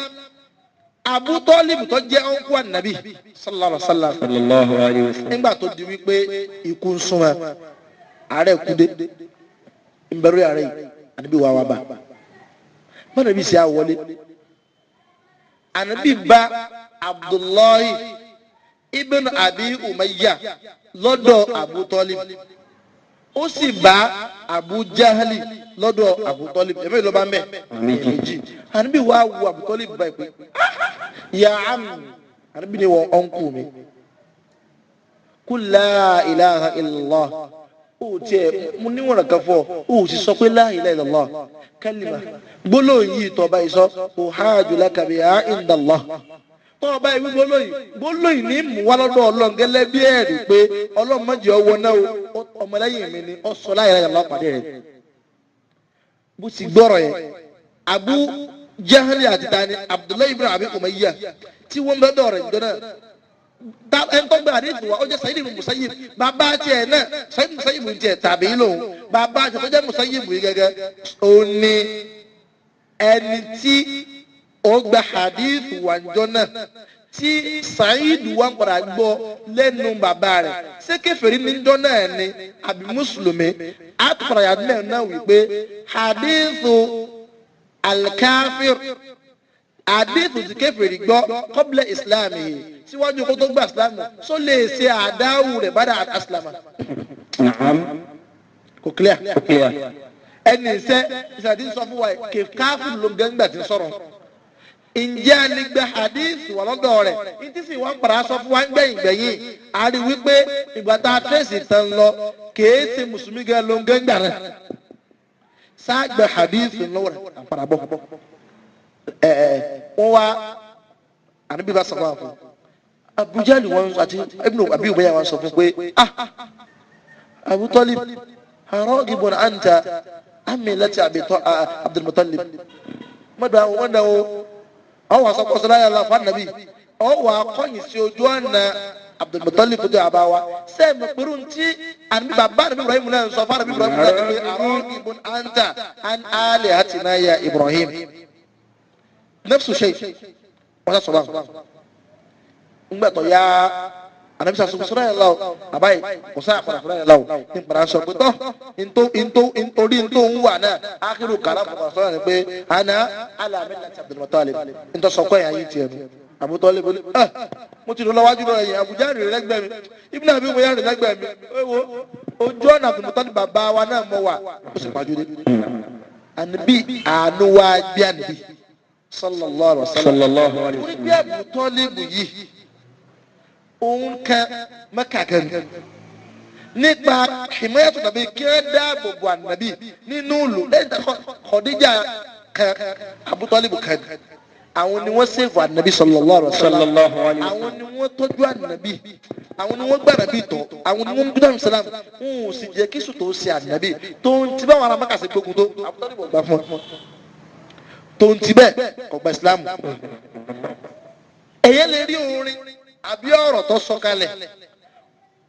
Abu Talib tó jẹ́ ọ̀nkú ànàbí sallallahu alaihi wasallam. Sallallahu alaihi wasallam. Nígbà tó di wípé ikú ń súnmọ́ àárẹ̀ kú dé nbẹ̀rù àárẹ̀ yìí ànábì wà wà bá bọ́dọ̀ bí sẹ́ àwọlé ànábì bá Abdullahi ibn Abi Umayya lọ́dọ̀ Abu Talib ó sì bá Abu Jahali lọ́dọ̀ Abu Talib ẹ̀mí ló bá ń bẹ̀ méjì ànábì wà wù Abu Talib báyìí pé ya am ànábì ni wọ́n ọ̀nkù mi kul la ilaha illallah ó tiẹ̀ mo níwọ̀n kan fọ́ ó sì sọ pé la ilaha illallah kálímà gbólóhùn yìí tọ́ba ìsọ uhaju laka biha inda Allah tọ́ba ìwé gbólóhùn gbólóhùn ní mú wá lọ́dọ̀ ọlọ́run gẹ́lẹ́ bí ẹ̀rí pé ọlọ́run má jẹ́ ọwọ́ náà o ọmọlẹ́yìn mi ni ọ sọ la ilaha illallah pàdé rẹ̀ bó ti gbọ́rọ̀ yẹn Abu Jahali àti tani Abdullahi ibn Abi Umayya tí wọ́n bẹ́ dọ̀rẹ̀ jọ náà ẹnitọ́gbà àdéhùn wa ó jẹ́ Sayyid ibn Musayyib bàbá tiẹ̀ náà Sayyid Musayyib tiẹ̀ tàbí lòun bàbá tiẹ̀ tó jẹ́ Musayyib yìí gẹ́gẹ́ ó ní ẹni tí ó gba hadith wa jọ náà tí Sayyid wa ń padà gbọ́ lẹ́nu bàbá rẹ̀ ṣé kèfèrí níjọ́ náà ni àbí mùsùlùmí àtúpadà yàtọ̀ náà wípé hadith Al-kafir àdìsù ti kèfèrí gbọ́ qabla islam yìí síwájú kó tó gba islam só lè ṣe àdáwù rẹ̀ bada aslama. Kò clear. Ẹni iṣẹ́ ìṣàdí sọ fún wa káfíìn ló ń gẹ́ngbà tí ń sọ̀rọ̀. Ǹjẹ́ a lè gba hadith wà lọ́dọ̀ rẹ̀? Ní sì wọ́n padà sọ fún wa ń gbẹ̀yìn gbẹ̀yìn. A rí wípé ìgbà tá a tẹ̀sí tán lọ kèé ṣe mùsùlùmí gan ló ń gẹ́ngbà rẹ̀. Sáà gba hadith lọ́wọ́ rẹ̀ àpàrà bọ̀. Wọ́n wá ànábì bá sọ̀rọ̀ àfọ̀ Abu Jahl wọn àti Ibn Abi Umayya wọn sọ fún pé ah Abu Talib aragibun anta an millati Abdul Muttalib mọ́dà mọ́dà o ọwọ́ àsọkọ́sọ láyé aláfa nàbí ọwọ́ akọ́yìn sí ojú ọ̀nà Abdul Muttalib tó jẹ́ àbáwá sẹ́ẹ̀mù pẹ̀lú ntí àmì bàbá àmì Ibrahim náà sọ fún àmì Ibrahim náà pé aragibun anta an alihatina ya Ibrahim. Nafsu shay wọ́n sọ báwọn ngbàtọ̀ ya anabisa sọ̀rọ̀ yẹn la o abayi kò sáà padà sọ̀rọ̀ yẹn la o ní padà sọ pé tọ́ ntó orí ntó ń wà náà akiru kàrà padà sọ̀rọ̀ yẹn pé ana ala millati Abdul Muttalib ntọ́ sọ kọ́ yẹn ayé tiẹ̀ nu Abu Talib ẹ mo ti lọ wájú lọ yẹn Abuja rìn lẹ́gbẹ̀ẹ́ mi Ibn Abi Umayya rìn lẹ́gbẹ̀ẹ́ mi ẹ wo ojú ọ̀nà Abdul Muttalib bàbá wa náà mọ̀ wá ó sì pàjọ́ dé ànábì àánú wa gbé ànábì sallallahu alaihi wasallam orí bí Abu Talib yìí òun kan Mẹ́kà kan nípa himayatu nàbí kí ẹ dáàbò bo ànàbí nínú ìlú lẹ́yìn tí Khadija kan Abu Talib kan àwọn ni wọ́n sèfù ànàbí sallallahu alaihi wasallam àwọn ni wọ́n tọ́jú ànàbí àwọn ni wọ́n gbà ànàbí tọ̀ àwọn ni wọ́n gbúdọ̀ sàlám wọn ò sì jẹ́ kí sùtò ṣe ànàbí tó ń ti báwọn ará Mẹ́kà sí gbógun tó Abu Talib gbà fún wọn tó ń ti bẹ́ẹ̀ kò gba Islam. Èyẹ lè rí orin àbí ọ̀rọ̀ tó sọ kalẹ̀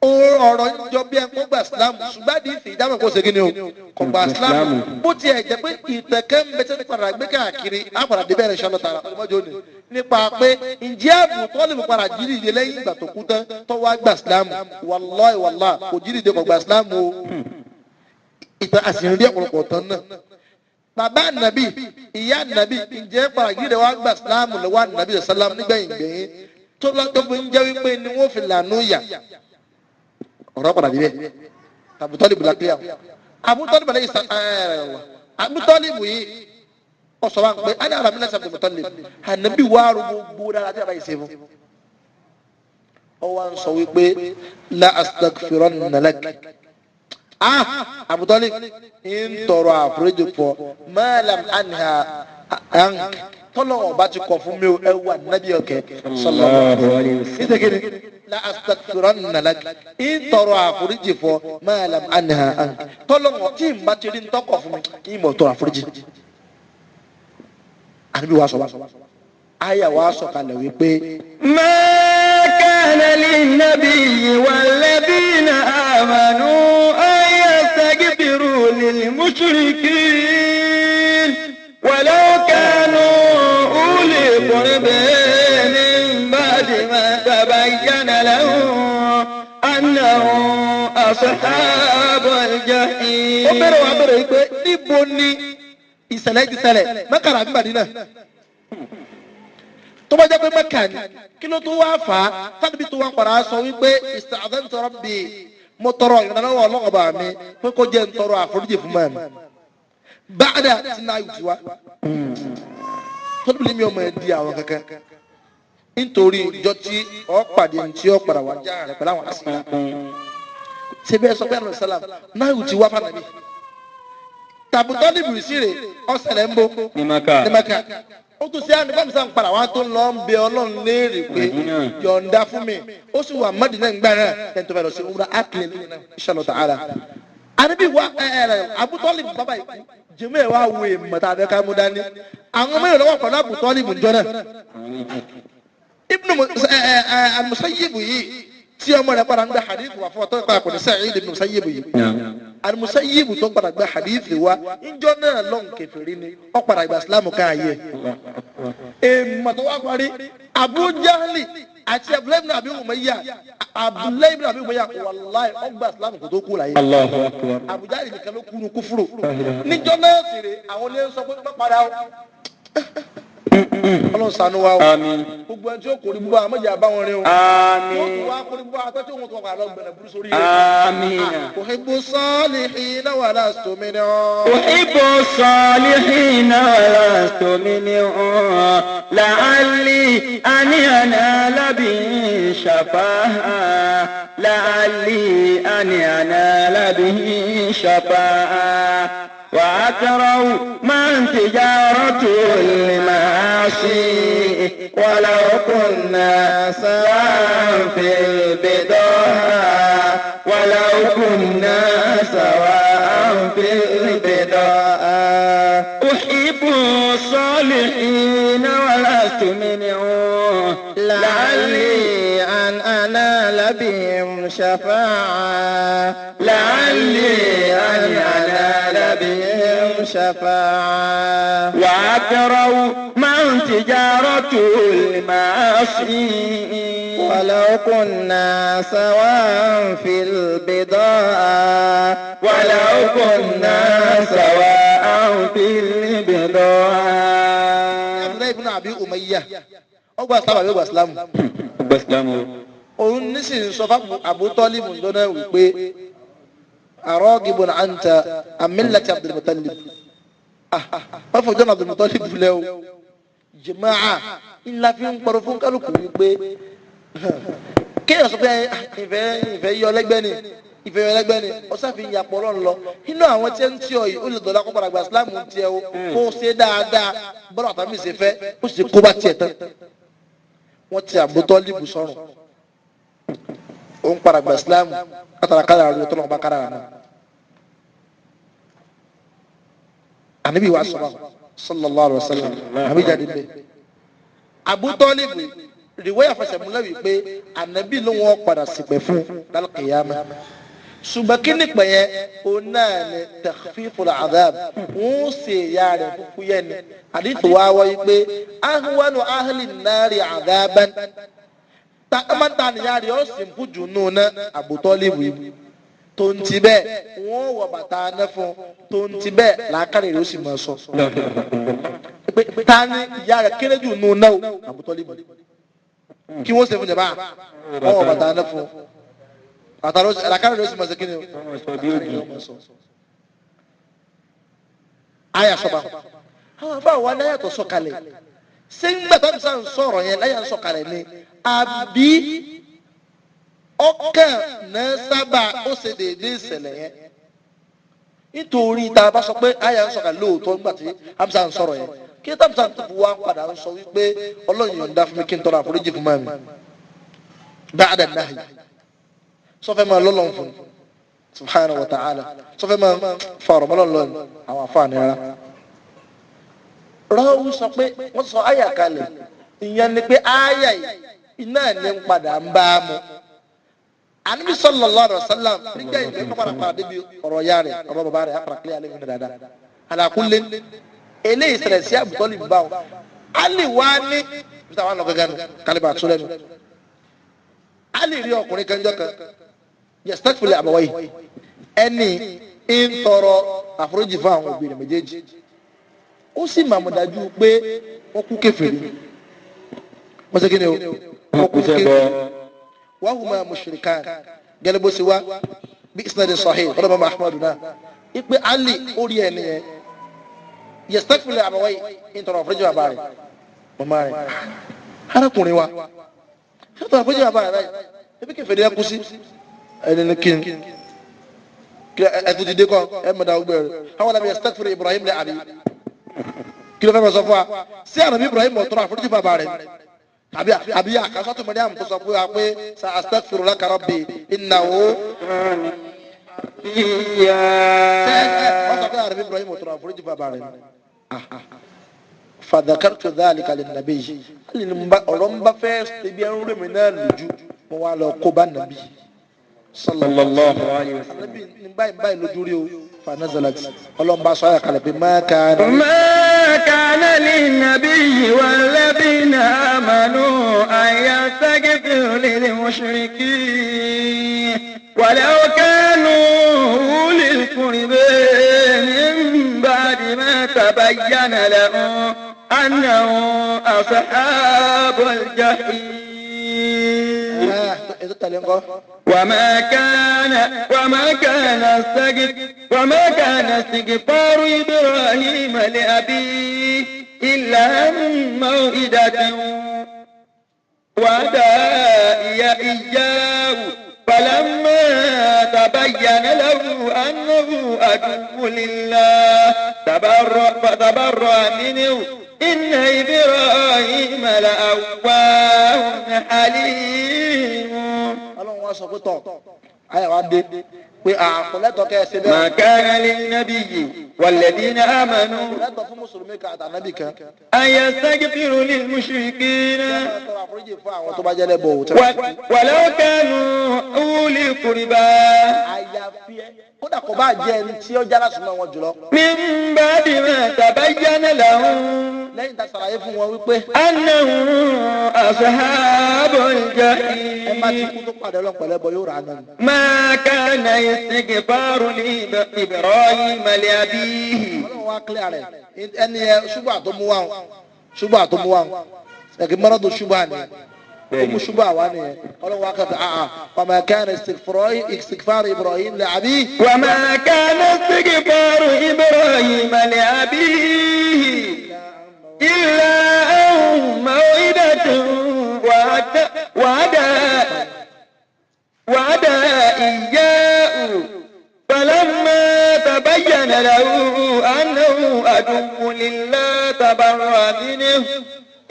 ọ̀rọ̀ ń jọ bí ẹn kó gba Islam ṣùgbọ́n àdìsí ìdáhùn kó ṣe kíni o kò gba Islam bó tiẹ̀ jẹ́ pé ìtẹ̀kẹ́ ń bẹ tẹ́tí padà gbé káàkiri àpàdà débẹ̀ rẹ̀ ṣọlọ tààrà ọmọdé òní nípa pé ǹjẹ́ Abu Talib padà jídìde lẹ́yìn ìgbà tó kú tán tó wá gba Islam wàláì wàláì kò jídìde kò gba Islam o ìtàn àṣírí ọ̀pọ̀lọpọ̀ tán náà. Bàbá nàbì ìyá nàbì ǹjẹ́ paragídé wa gba sílámù lọ́wọ́ nàbì sàlám nígbẹ̀yìn gbẹ̀yìn tó lọ́tọ́ fi ń jẹ́ wípé ni wọ́n fi lànà yà ọ̀rọ̀ padà débẹ̀ Abu Talib la clear Abu Talib alayhi Abu Talib yìí ọ̀sọ̀ wa ń pẹ́ ẹni àràmì lẹ́sẹ̀ Abdul Muttalib ànábì wàá gbogbo dára tí a bá yìí ṣe fún ọ wá ń sọ wípé la astaghfiranna lak. Ah, Abu Talib ń tọrọ àforíjì pọ̀ malam anha ank tọ́lọ̀ ọba ti kọ̀ fún mi o ẹ wà nábì ọ̀kẹ́ sallallahu alaihi wasallam la astaghfiranna lak ń tọrọ àforíjì pọ̀ malam anha ank tọ́lọ̀ tí n bá ti rí ntọ́kọ̀ fún mi kí n mọ̀ tọrọ àforíjì. Ànábì wa sọ àyà wa sọ kalẹ̀ wípé. Ma kana linnabiyyi walladhina amanu. يستغفروا للمشركين ولو كانوا أولي قربى من بعد ما تبين لهم أنهم أصحاب الجحيم. Ó bẹ̀rẹ̀ wá bẹ̀rẹ̀ pé níbo ni ìṣẹ̀lẹ̀ ti ṣẹlẹ̀ Mẹ́kà àbí Mádínà? Tó bá jẹ́ pé Mẹ́kà ni kí ló tó wá fà á tàbí tó wá padà sọ wípé ista'dhantu rabbi mo tọrọ ìrànlọ́wọ́ ọlọ́ọ̀bà mi pé kó jẹ́ ń tọrọ àforíjì fún mọ́ mi. Báàdà tí náà yóò ti wá. Tọ́lú mi ò mọ̀ ẹ́ di àwọn kankan. Nítorí ìjọ tí ọ pàdé tí ọ padà wá já rẹ̀ pẹ̀lú àwọn àṣìlá. Ṣé bẹ́ẹ̀ sọ pé àná sálàm náà yóò ti wá fànàbí. Tàbí Tọ́líbù ìsírè ọ̀sẹ̀lẹ̀ ń bo ní Maka. Ní Maka. Ó tún sí àná bámi sáà ń padà wá tó ń lọ ń bẹ Ọlọ́run léèrè pé yọ̀ǹda fún mi ó sì wà Mádínà ńgbà náà lẹ́yìn tó fẹ́ lọ sí umra ákìlẹ̀ lónìí náà inshallah ta'ala. Ànábì wa Abu Talib bàbá yìí jẹ́mú ẹ̀ wá wo èèmọ̀ tá a fẹ́ ká mú dání. Àwọn mẹ́rin lọ́wọ́ pẹ̀lú Abu Talib njọ́ náà. Ibn al-Musayyib yìí tí ọmọ rẹ̀ padà ń gba hadith wà fún ọtọ́ ìpàdé kò ní Sa'id ibn Musayyib yìí. Al-Musayyib tó padà gba hadith wa njọ́ náà lọ́n kèfèrí ni ó padà gba Islam káàyè. Èèmọ̀ tó wá parí Abu Jahli Àti Abdullahi ibn Abi Umayya, Abdullahi ibn Abi Umayya wàláì ọgbà Islam kò tó kú láyé. Allahu akbar. Abu Jahl nìkan ló kú nu kúfúrò. Níjọ́ náà sì rè àwọn ilé ń sọ pé má padà o. Ọlọ́run ṣàánú wa o. Àmín. Gbogbo ẹni tí ó kò rí búba àmọ́jà bá wọn rí o. Àmín. Wọ́n tún wá kò rí búba àtọ́jú òun tó wà lọ gbẹ̀rẹ̀ burú sórí rẹ̀. Àmín. Uhibbu salihina wa lastu minhum. أحب الصالحين ولست منهم لعلي أن أنال به شفاعة لعلي أن أنال به شفاعة وأكره من تجارة المعاصي ولو كنا سواء في البضاعة ولو كنا سواء في البضاعة أحب الصالحين ولست منهم لعلي لعلي أن أنال بهم شفاعة لعلي أن أنال بهم شفاعة وأكره من تجارة المعاصي ولو كنا سواء في البضاعة ولو كنا سواء في البضاعة. Abdullahi ibn Abi Umayya ọgbà Islam àbí ọgbà Islam. Ọgbà Islam o. Òun nísìnyí sọ fún Abu Talib ǹjọ́ wípé aragibun anta an millati Abdul Muttalib. Wọ́n fọjọ́ náà Abdul Muttalib lẹ́ o. Jàmáà ńlá fi ń pọ̀rọ̀ fún kálukú wípé kéèyàn sọ pé ìfẹ́ yọ lẹ́gbẹ́ ni ìfẹ́ yọ lẹ́gbẹ́ ni ọ̀sáfin ìyàpọ̀ ọlọ́run lọ inú àwọn tí ń tí ọ yìí ó lè dọ̀lá kó padà gba Islam tiẹ̀ o kó ṣe dáadáa bọ́lá àtàmì ṣe fẹ́ ó sì kó bá tiẹ̀ tán. Wọ́n ti Abu Talib sọ̀rùn ó ń padà gba Islam kátàrà kádàrà ló tọ́lọ́ bá kádàrà náà. Ànábì wa sọ̀rọ̀ sallallahu alaihi wasallam àbí jáde bẹ́ẹ̀. Abu Talib rìwáyà fẹsẹ̀múlẹ̀ wípé ànábì ló wọ́n padà ṣìpẹ̀ fún lálùkìyàmá ṣùgbọ́n kí ni pẹ̀ yẹn o náà ni takhfiful adhab wọ́n ṣe ìyá rẹ̀ fúfú yẹn ni àdìtò wa wáyé pé ahwanu ahli nari adhaban ta nìyá rẹ̀ ó sì ń kú jù nù ná Abu Talib yìí tó ń ti bẹ́ẹ̀ wọ́n wọ bàtà aná fún tó ń ti bẹ́ẹ̀ làákàrẹ̀ rẹ̀ ó sì máa sọ pé ta ni ìyá rẹ̀ kéré jù nù náà Abu Talib kí wọ́n ṣe fún jàmbá wọ́n wọ bàtà aná fún làákàrẹ̀ rẹ̀ ó sì máa ṣe kí ni o làákàrẹ̀ rẹ̀ ó máa sọ. Àyà sọba àwọn afọ àwọn aláyà tó sọ̀kalẹ̀ ṣé ń gbà tó ń sọ̀rọ̀ yẹn láyà ń sọ̀kalẹ̀ ni àbí ọkàn náà sábà ó ṣe déédéé ìṣẹ̀lẹ̀ yẹn nítorí tá a bá sọ pé àyà ń sọ̀kalẹ̀ lóòótọ́ nígbà tí Hamza ń sọ̀rọ̀ yẹn kí Hamza tó fi wá padà ń sọ wípé Ọlọ́run yọ̀ǹda fún mi kí n tọrọ àforíjì fún mami ba'da nahi sọfẹ́ máa lọ́lọ́run fún subhanahu wa ta'ala sọfẹ́ máa fọ̀rọ̀ mọ́lọ́lọ́run àwọn àfáàní rárá. Rọ́ọ̀wù sọ pé wọ́n sọ àyà kalẹ̀ ìyẹn ni pé àyà yìí iná ní ń padà ń bá a mu. Ànábì sallallahu alaihi wasallam nígbà ìgbẹ́ kọ́ padà padà débi ọ̀rọ̀ ya rẹ̀ ọ̀rọ̀ bàbá rẹ̀ àpàrà kílẹ̀ alẹ́ fún dáadáa. Ala kulli eléyìí ṣẹlẹ̀ sí Abu Talib bá wọn. Ali wá ní bísí àwọn ọ̀gá ganu kálíbà tó lẹ́nu. Ali rí ọkùnrin kan jọ kan yastaghfiru li abawayhi ẹni ń tọrọ àforíjì fún àwọn òbí rẹ̀ méjèèjì. Ó sì màmú dájú pé wọ́n kú kèfèrí. Wọ́n ṣe kí ni o? Wọ́n kú sẹ́bọ̀. Wa huma mushrikan gẹ́lẹ́ bó ṣe wá bí isnad sahih ọ̀dọ̀ mọ́mọ́ ahmadu náà ipe Ali orí ẹni yẹn yastaghfiru li abawayhi ń tọrọ àforíjì bàbá rẹ̀ màmá rẹ̀ arákùnrin wa ń tọrọ àforíjì bàbá rẹ̀ báyìí ebi kèfèrí ẹ kú sí ẹni ní kí ẹ ti dé kọ́ ẹ mọ̀dá gbẹ rẹ̀ àwọn làbí yastaghfiru Ibrahim li abi kí ló fẹ́ mọ̀ sọ fún wa sí àrùn Ibrahim ọ̀tọ̀rọ̀ àforíjì bàbá rẹ̀ àbí àbí àkàsọ́tò Mariam tó sọ fún wa pé sa astaghfiru laka rabbi innahu. Wọ́n sọ pé àrùn Ibrahim ọ̀tọ̀rọ̀ àforíjì bàbá rẹ̀ fadhakartu dhalika linnabiy ọ̀rọ̀ ń bá fẹ́ ibi ẹrú rẹ̀ mi náà lójú mo wá lọ kó bá nàbí sallallahu alayhi wa sallam. Ní báyìí báyìí lójú rí o fanazalat ọlọ́run bá sọ ayà kalẹ̀ pé má kana. ما كان للنبي والذين آمنوا أن يستغفروا للمشركين ولو كانوا أولي القربى من بعد ما تبين لهم أنهم أصحاب الجحيم. وما كان استغفار إبراهيم لأبيه إلا من موعدة وعدها إياه فلما تبين له أنه عدو لله تبرأ منه إن إبراهيم لأواه حليم. Ọlọ́run wá sọ pé tọ̀ ayé wa dé pé àkọlẹ́tọ̀ kẹ́ ẹ ṣe bẹ́ẹ̀. ما كان للنبي والذين آمنوا lẹ́tọ̀ fún mùsùlùmí kan àtànábì kan. أن يستغفروا للمشركين tọrọ àforíjì fún àwọn tó bá jẹ́ lẹ́bọ̀ òwò. ولو كانوا أولي قربى. Àyàfi ẹ kódà kò bá jẹ́ ẹni tí ó jára súnmọ́ wọn jùlọ. من بعد ما تبين لهم lẹ́yìn tá a ṣàlàyé fún wọn wípé. أنهم أصحاب ẹ má ti الجحيم. kú tó pàdé ọlọ́pàá lẹ́bọ̀ yóò rà á nà. ما كان استغفار لإبراهيم لأبيه. Ọlọ́run wá kílẹ̀ rẹ̀ ẹni ẹ ṣùgbọ́n àtọ́mú wa ṣùgbọ́n àtọ́mú wa ẹ̀kí mọ́rọ́dún ṣùgbọ́n àná ó mú ṣùgbọ́n àwa nìyẹn. Ọlọ́run wá kẹfẹ́ àà وما كان استغفار إبراهيم لأبيه. وما كان استغفار إبراهيم لأبيه إلا عن موعدة وعدها إياه فلما تبين له أنه عدو لله تبرأ منه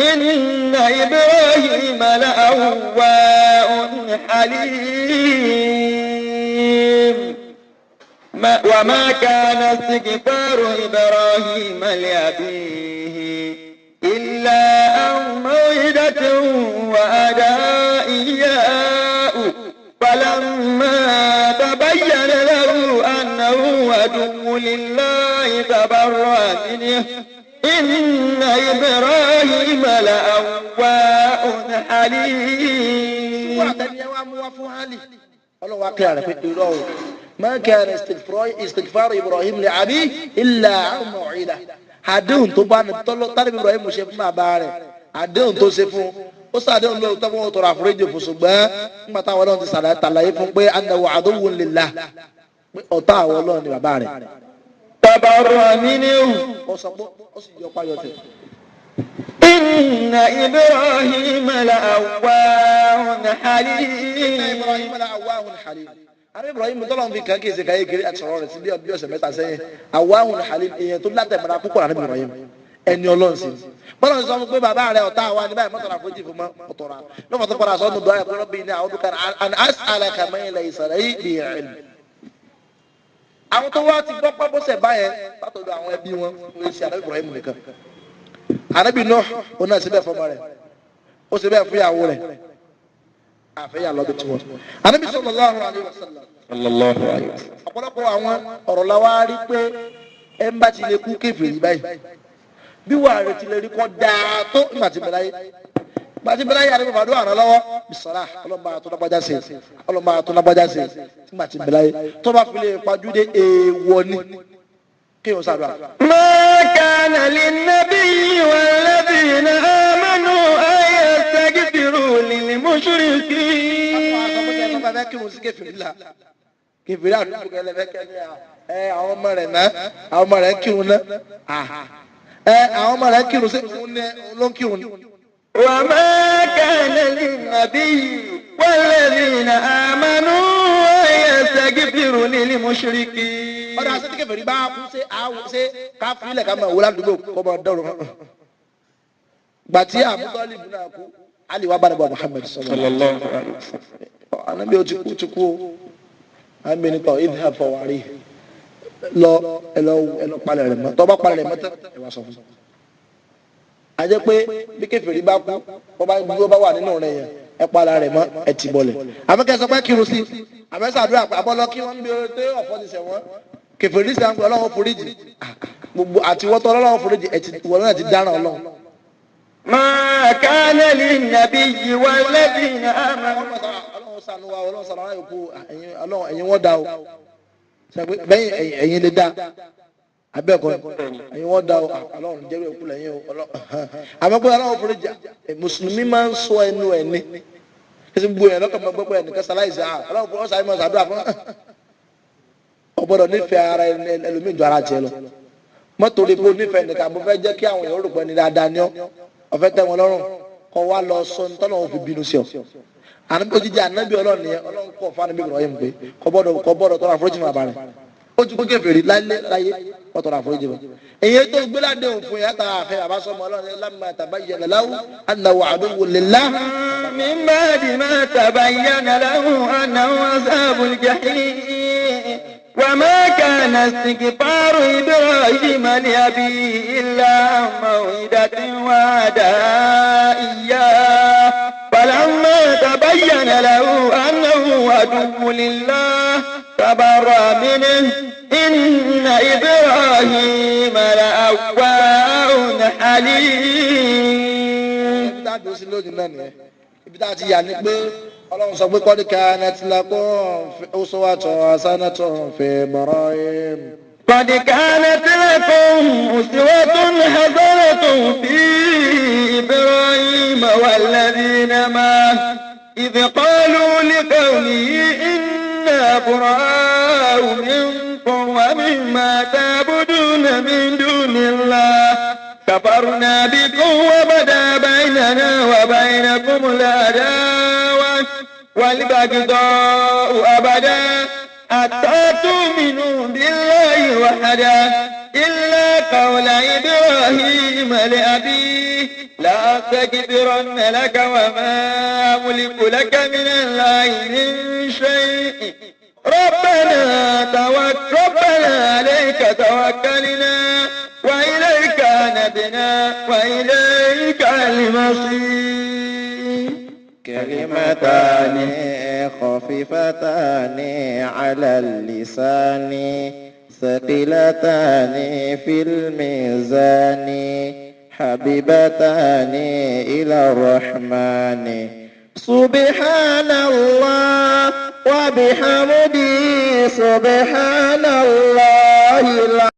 إن إبراهيم لأواه حليم. وما كان استغفار إبراهيم لأبيه إلا عن موعدة وعدها إياه فلما تبين له أنه عدو لله تبرأ منه إن إبراهيم لأواه حليم. Ọlọ́run wá kílẹ̀ rẹ̀ pé irọ́ o ما كان استغفار إبراهيم لأبيه إلا عن موعدة. Àdéhùn tó bá tálíbi Ibrahim ṣe fún bàbá rẹ̀, àdéhùn tó ṣe fún ó sàdéhùn lóòótọ́ fún òtòrò àforíjì fún, ṣùgbọ́n nígbà táwọn Ọlọ́run ti ṣàlàyé fún pé annahu aduwwun lillah, pé ọ̀tá àwọn Ọlọ́run ni bàbá rẹ̀. Tabarra minhu. Ó sọ pé ó sì yọ páyọ̀ tẹ̀. Inna Ibrahim la'awwahun halim. Inna Ibrahim la'awwahun halim. Àrẹ Ibrahim tọ́lọ́run fi kàn kí èsì káyé kiri àti sọ̀rọ̀ rẹ̀ sí bí ọ̀sẹ̀ mẹ́ta sẹ́yìn. Awwahun halim, èèyàn tó látẹ̀mọ́ra púpọ̀ láti Ibrahim ẹni Ọlọ́run sí. Bọ́lá ń sọ fún pé bàbá rẹ̀ ọ̀tá wa ní báyìí mọ́tòrà fojú fún mọ́tòrà. Lọ́fọ̀ tó padà sọ́nù dùn ayẹ̀kọ́ rọ́bì ní àwọn dúkàrà an as'alaka ma laysa li bihi ilm. Àwọn tó wá ti gbọ́ pábọ́sẹ̀ báyẹn látọ̀dọ̀ àwọn ẹbí wọn wọ́n ṣe àrẹ Ibrahim nìkan. Ànábì Nuh òun náà ṣe bẹ́ẹ̀ fọmọ rẹ̀, ó ṣe bẹ́ẹ̀ fún ìyàwó rẹ̀, àfẹ́yà lọ́dún tí wọ́n. Ànábì sallallahu alaihi wasallam. Sallallahu alaihi wasallam. Ọ̀pọ̀lọpọ̀ àwọn ọ̀rọ̀ la wá rí pé ẹ ń bá ti lè kú kèfèrí báyìí. Bí wàá rẹ̀ ti lè rí kọ́ dáa tó nígbà tí bẹ̀rẹ̀ ayé. Gbà tí bẹ̀rẹ̀ ayé àdébò fàdúrà ràn lọ́wọ́. Bisala ọlọ́mọ àtúnágbájá sí ọlọ́mọ àtúnágbájá sí nígbà tí bẹ̀rẹ̀ ayé. Tó bá fi lè pajúdé èèwọ̀ ni kéèyàn sàdúrà. ما كان للنبي والذين آمنوا أن يستغفروا للمشركين. Kèfèrí àdúgbò kẹlẹ fẹ́ kẹlẹ ẹ àwọn ọmọ rẹ̀ ná àwọn ọmọ rẹ̀ kírun ná ẹ àwọn ọmọ rẹ̀ kírun sí òun ní ló ń kírun. وما كان للنبي والذين آمنوا أن يستغفروا للمشركين. Ọ̀dà àti kèfèrí bá kú ṣe àwọn ṣe ká fílẹ̀ ká máa wò ládùúgbò kọ́ máa dọ̀rọ̀. Gbàtí àbútọ́lì náà kú, Ali wa bá nàbọ̀ Muhammad sallallahu alaihi wasallam. Ànábì ó ti kú ti kú o. Àmì nípa idhhab fawari lọ ẹlọ ẹlọ palẹ̀ rẹ̀ mọ́, tọ́ bá palẹ̀ rẹ̀ mọ́ tán ẹ wá sọ fún un. A jẹ́ pé bí kèfèrí bá kú, bó bá wà nínú rẹ̀ yẹn, ẹ palẹ̀ rẹ̀ mọ́, ẹ ti bọ̀lẹ̀. Àmọ́ kẹ́ sọ pé kírun sí, àmọ́ sàdúrà àbọ̀lọ kí wọ́n ń bí oore tó ọ̀fọ́ ti sẹ̀ wọ́n. Kèfèrí sì ń pè Ọlọ́run foríjì. Gbogbo àti wọ́tọ́ Ọlọ́run foríjì, ẹ ti wọ́n náà ti dáràn Ọlọ́run. ما كان للنبي والذين آمنوا. Ọlọ́run ṣàánú wa, Ọlọ́run ṣàánú wa yòókù, ẹ̀yin wọ́n dá o, bẹ́ẹ̀ ẹ̀yin lè dá abẹ́ẹ̀kọ́, ẹ̀yin wọ́n dá o, Ọlọ́run jẹ́rú ẹ̀kú lẹ́yìn o. Àmọ́ pé Ọlọ́run forí jà, mùsùlùmí máa ń sọ ẹnu ẹ̀ ní kí gbogbo yẹn lọ́kàn máa gbọ́ pé ẹnìkan ṣaláìsí, Ọlọ́run fún ọ̀sán àìmọ̀ ṣàdúrà fún ọ gbọ́dọ̀ nífẹ̀ẹ́ ara ẹlòmíì ju ara tiẹ̀ lọ. Mọ́tò rí pé onífẹ̀ẹ́ nìkan, mo fẹ́ jẹ́ kí àwọn èèyàn rò pé ní dáadáa ni ọ́, ọ̀fẹ́ tẹ́ wọn lọ́rùn, kọ́ wa lọ sọ ní tọ́lọ́run fi bínú sí ọ. Òjijì ànábì Ọlọ́run nìyẹn. Ọlọ́run kọ̀ fún ànábì Ibrahim pé kò gbọ́dọ̀ tọrọ àforíjì fún bàbá rẹ̀. Ó ti kó kèfèrí láyé láyé, kò tọrọ àforíjì fún. Èyí tó gbé ládé òfin yàtọ̀ àfẹ́ bàbá sọmọ Ọlọ́run lamma tabayyana lahu annahu aduwwun lillah. Min ba'di ma tabayyana lahu annahu ashabul jahim. وما كان استغفار إبراهيم لأبيه إلا عن موعدة وعدها إياه فلما تبين له أنه عدو لله تبرأ منه إن إبراهيم لأواه حليم. Ọlọ́run sọ pé qad kanat lakum uswatun hasanatun fi Ibrahim. Qad kanat lakum uswatun hasanatun fi Ibrahim walladhina ma'ahu idh qalu liqawmihi inna bura'u minkum wa mimma ta'buduna min dunillah kafarna bikum wa bada baynana wa baynakumul adawa والبغضاء أبدا حتى تؤمنوا بالله وحده إلا قول إبراهيم لأبيه لأستغفرن لك وما أملك لك من الله من شيء ربنا عليك توكلنا وإليك نبنا وإليك المصير. كلمتان خفيفتان على اللسان ثقيلتان في الميزان حبيبتان إلى الرحمن سبحان الله وبحمده سبحان الله.